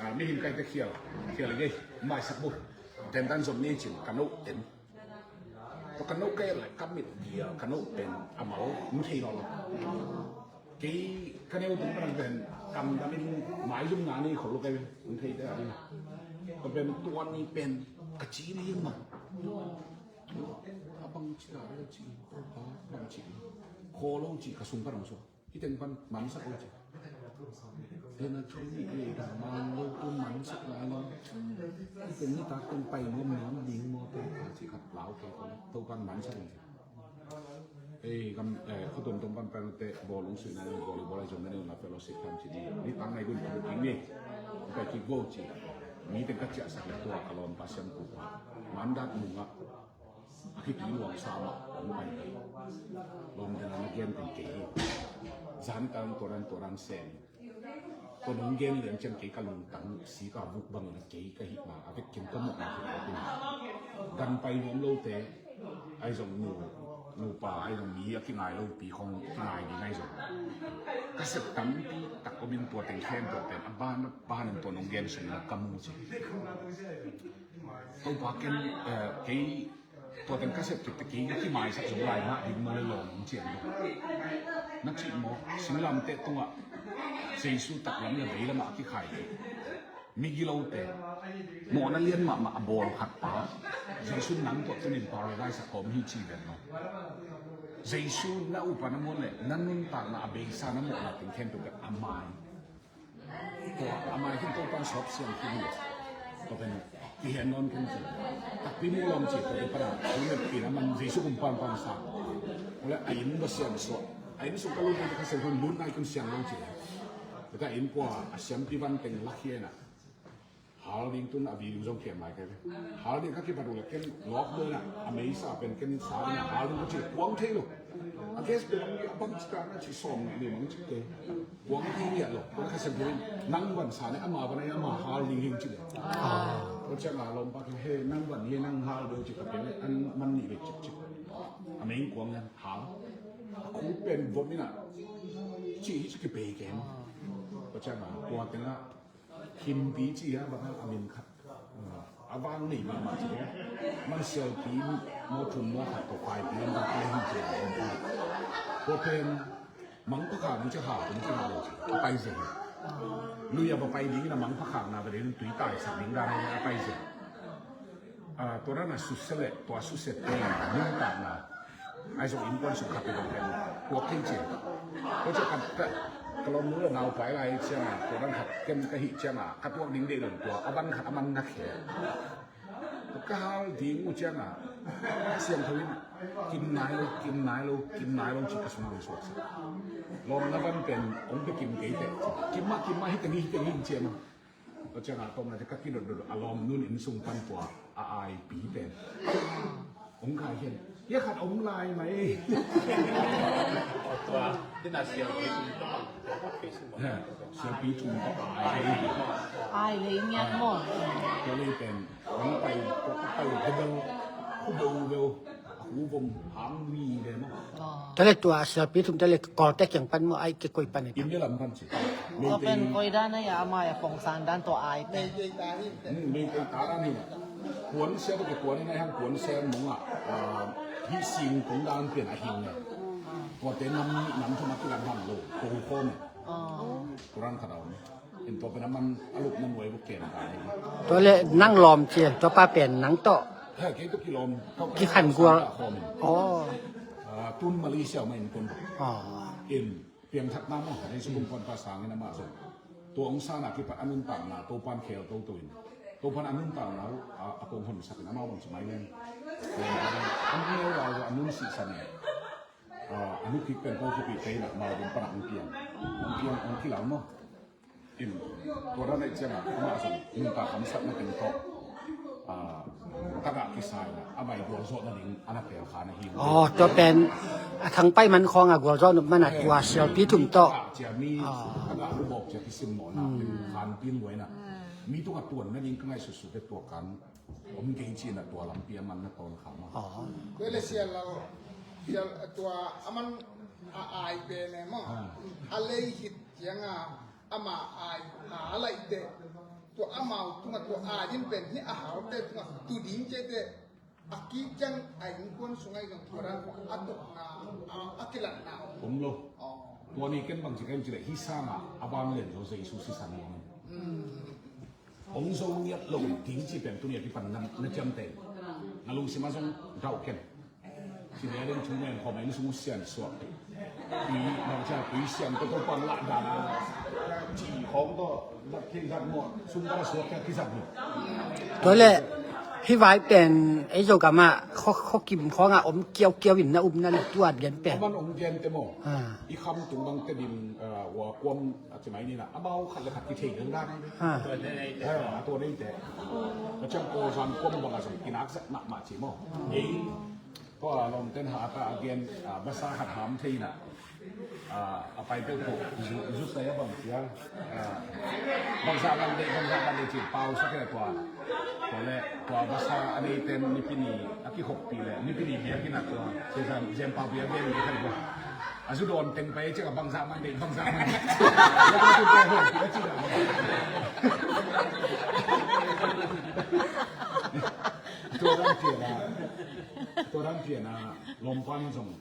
Ah, mihing kai te khial. Khial kei. Maisak bu. Tentan zom ni cin. Ka no en. Tua ka no kai le ka mit dia. Ka no en. Amau. Mu thei lo lo. Kei ka neu tung pan pen kam damin maizum nga nei khol lo kai pen, tung thei te a ding. Ka pen tuan ni pen ka ci ni ma. A bang ci ka, a ci, a bang ci. Kho lo ci ka sung pan ong so. Hi teng pan mansak lo ci. Pen a ci ni e da man lo tu mansak la lo. Hi teng ni tak teng pai nuam nuam ding mo te ka ci khat lau ke ko. To pan mansak lo ci. Ei, kam, eh, khuatuam tawm pan pen te bawlung suihna, bawlung bawlai zong na neuna fellowship tham ci ni. Ni tang nai gun kik ni. Ka kik bo ci. Mi teng ka ciahsak le tua ka lawm Pasian kupa. Mandat nunga. A kipi luang sa ma. Lawm tena na gen teng kei. Zan tang tuarang tuarang sen. Tua nong gen lian ciang kei ka lungtang si ka vuk bangin a kei ka hih ma a vekin ka muhna hi a tina. Gan pai nuam lote ai zong nu, nupa ai zong mi a kingai lopi khong kingai ding ai zong. Ka sep tampi tak omin tua teng khem tua pen a ban a ban in tua nong gen sungin a ka mu ci. Topa ken, eh, kei Tua teng ka sep kik te kei ka kimaisak zong lai mah ding maw le lawm hong cian dong. Na cih maw, singlamteh tungah Jesu taklam le veilamah a kikhai kik. Migilote mawhna lian mahmah a bawl khat pa Jesu nang tuah tunin paradise a kawm hi ci ven maw. Jesu na upa na muan le na nuntakna a beisa na mawhna teng khempeuh a mai. Tua a mai khin Topan sawp siam khin hi. Tua pen kihian nawn khin khin. Takpi mu lawm ci tua pen pana. Tua pen pina man Jesu kum pan pan sa. Ule a inn ba siam suak. A inn sung ka lut pen ka siam kun lut nai kun siam lo ci. Tua inn kua a siampi van teng lak hian a. Hal ding tun a video zong kem lai kai ve. Hal ding ka kipat uh le ken lawk dawna a meisa pen ken sa ding a hal ding ka ci kuang thei lo. A gas pen a bang ci ta na ci sawm ni mang ci te. Kuang thei ngiat lo. Kua ka sem ding nang van sa ne ama van ai ama hal ding hing ci le. Kua ciang a lawm pa ke he nang van he nang hal ding ci ka pen an man ni ve cik cik. A meng kuang yan hal. A khu pen vom ina ci hi ci ki pe kem. Kua ciang a kua teng a Himpi ci a bang a min khat. A vang nei mahmah ci. Man sialpi maw thum maw khat tawh paipi in bang pai hi ci. Tua pen Mangpakhak ding ci ha tung ci ha lo ci. A pai zen. Lui a va pai ding in a Mangpakhak na va ding tui tai sak ding dan a pai zen. Ah, tua dan a susia le tua susia te nuntakna. Ai zong innkuan sung khat te dong pen tua kei cin. Tua ciah ka, ka, ka lawmnu le naupai lai ciangin tua dan khat ken ka hih ciangin ka tuak ding deih lo tua a van khat a man na khe. Ka hal ding uh ciangin ka siangtho in kim nai lo, kim nai lo, kim nai lo ci ka sung dong suak sa. Lawm na van pen ong pe kim kei teh. Kim mah, kim mah, hi teng hi, hi teng hi ciang mah. Tua ciangin a tawpna te ka kidotdot a lawmnu in inn sung pan tua a aipi pen hong kai hian hia khat om lai mai. Tua tina sialpi tum tawh sialpi tum tawh a ai. Ai lei ngian maw? Tua lei pen hong pai, tua ka pai bebel, khu bebel. A khu vom hang mi ve maw. Tua le tua sialpi thum te le Kawlte kiang pan maw ai ke koi pan e. India lam pan ci. Tua pen koi dan a ia ama ia pongsan dan tua ai pen. Hmm, Meitei ta dan hi na. Kuan sia tua ke kuan hi na hang kuan sia mong a. Ah, hi sing kong dan pian a hing ne. Tua te nam, nam thum a kilam ham lo. Ko khom e. Koran khat a om. In tua pen a man a lupna nuai buk ken ta hi. Tua le nang lawm cian tua pa pen nang tawh. He, kei tawh kilawm. Kikhan gual. Aw. Ah, tun Malaysia ma in kun. Aw. In piangthakna maw, Jesu kum pan pa sangin amah zong. Tua ong sana kipat a nuntakna Topan khel toto in. Topan a nuntakna uh a, a kong honsak in amau bang ci mai leng. An neu lai a nun sihsan in. Ah, a nu kik pen ko khuapi tei na mau ding panak hong piang. Hong piang hong kilau maw. In, tua dan a i ciangah amah zong nuntak kamsatna teng tawh, ah, tagah kisai na amah i gualzawhna ding a na pelkha na hi. Aw, tua pen a Thangpai man khawngah gualzawh nop man a tua sialpi thum tawh. Cia mi tagah lubawk cia kisim mawhna, khanpin luaina. Mi tungah tuan nading ka ngaihsutsut te tua kan om kei cih na tua lampi a man na tawn kha maw. Aw. Tua le sial lo, sial tua a man a ai pen e maw. A lei hit ciangah ama ai a laih teh tua amau tungah tua ai din pen hi a halte tungah tu ding ciah teh a kik ciang a innkuan sungah i zong tua dan a tokna a kilatna om lo. Tua ni ken bang ci ka im ci leh hi sangah a vanglian zaw Jesu sisan nuam. Hong zo ngiat lo ding ci pen tuni a kipan na ciamteh. Na lungsim ah zong dauh ken. Ci leh a ding thu men khawm a inn sung uh sian suak. Tui bang ciang tui sian tawh Topa hong lah dan ci khawng tawh dak thei dak mawh sung dak suak ciang kizat hi. Tua leh hih vai pen ei Zogam ah khuakim khawngah om kiaukiau in na upna le tuat gen pen. A man om gen te maw? I kham tung bang te din, ah, ua kuam a ci mai ni na amau khat le khat kithei dang dan. A tua nei te. Ka ciang ko zan kuam bang a zong kinak zat mahmah ci maw. Ei Tua lawmten hata a gen, ah, vasa khat ham thei na. Ah, a pai peuh ko zu sai a bang cia. Ah, bangzah bang dei, bangzah bang dei ci pau sak e tua. Tua le tua vasa a neiten Nipi ni a kikhoppi le Nipi ni biakinn ah tua. Cia zan zian pau bia gen ni khan ko. A zu dawn teng pai cia bangzah bang dei, bangzah bang dei. Tua dan pian a, tua dan pian a lawmpan zong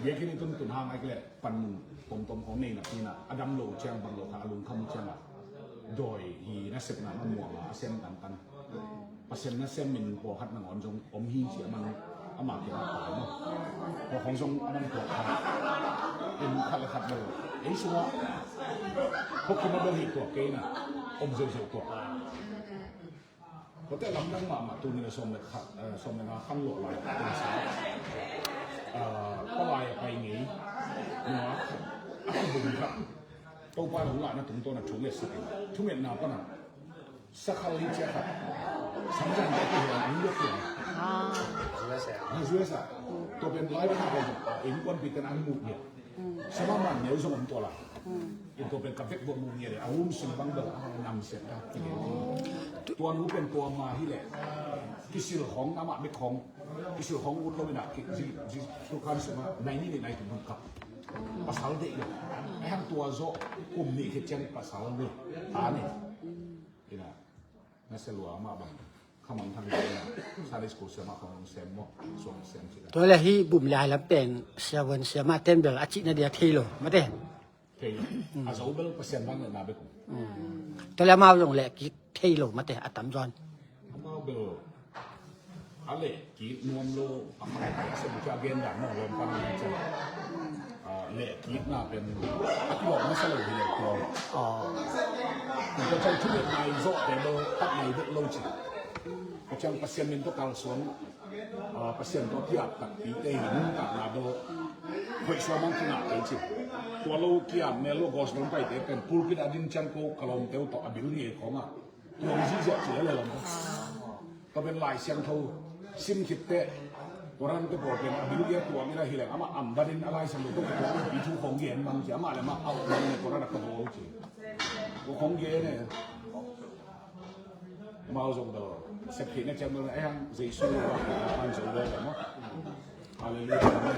biakinn i tuntun hang a i kile panmun tomtom khawng nei napi na a dam lo ciang bang lo kha a lungkham ciang a dawi hi nasepna na muang a a sem tantan. Pasian nasem min pawlkhat nangawn zong om hi ci a man ama kiang a pai maw. Tua khawng zong a man pawlkhat in khat le khat lo ei sungah khuakhum a bel hi tuak kei na om zeuhzeuh tuak. Kote lamdang mahmah tuni le sawm le khat, eh, sawm le nga khan lawh lai teng sa. Ah, palai a pai ngei nua a kibum kha. Topa hong lahna tungtawn a thunget sakin thungetna pana sakhal hi cia kha. Samzan te kihian ang lok kian. Ah, zuesa. Tua pen lai pana kong innkuanpite an muh ngiat. Sama man neu zong om tua la. In tua pen ka vek buat mu ngiat le a um sung bang bel a nam siat ka ki le. Tua nu pen tua ma hi le. Kisil hong amah bek hong. Kisil hong ut lo ina ki zi zi tu kan suma nai ni ni nai tu mun kap. Pasal dei lo. Ai hang tua zo kum ni ke ciang pasal ni. Ta ni. Ina. Na se lua mah bang. Khamang thang ding na. Sunday school siamah khamang sem maw. Suang sem cih. Tua le hi bum lai lam pen siavuan siamah ten bel a cihna dia thei lo mate. Thei lo. A zo bel Pasian bang le na bek. Tua le amau zong le kik thei lo mate a tamzaw in. Amau bel a le kik nuam lo. A khamang a se bu ca gen dan maw lawm pan ni cang. Ah, lehkikna pen a kilawh masa lo hi leh kilawh. Tua ciang thu nai zawhte lo, tat nai vet lo ci. Tua ciang Pasian min tawh kalsuan, ah, Pasian tawh kiap takpite hi nuntakna lo. Hoih suam ang kingah kei ci. Tua lo kiap mel lo gospel paite pen pulpit a din ciang ko ka lawmte uh tawh a bil ngei khawngah. Tua hi ziahziah ci lel lawm. Tua pen Lai Siangtho sim khit teh Koran te pawl pen a bil ngiat tuam ina hi leng amah am banin a Lai Siangtho tawh kituak pi thu khong gen mang ci amah le amah a uk mang le Koran a ka bawl ci. Ko khong gen e. Amau zong daw sep khit na ciang mang le ai hang Jesu le bang an zong le le maw. Hallelujah. Amen.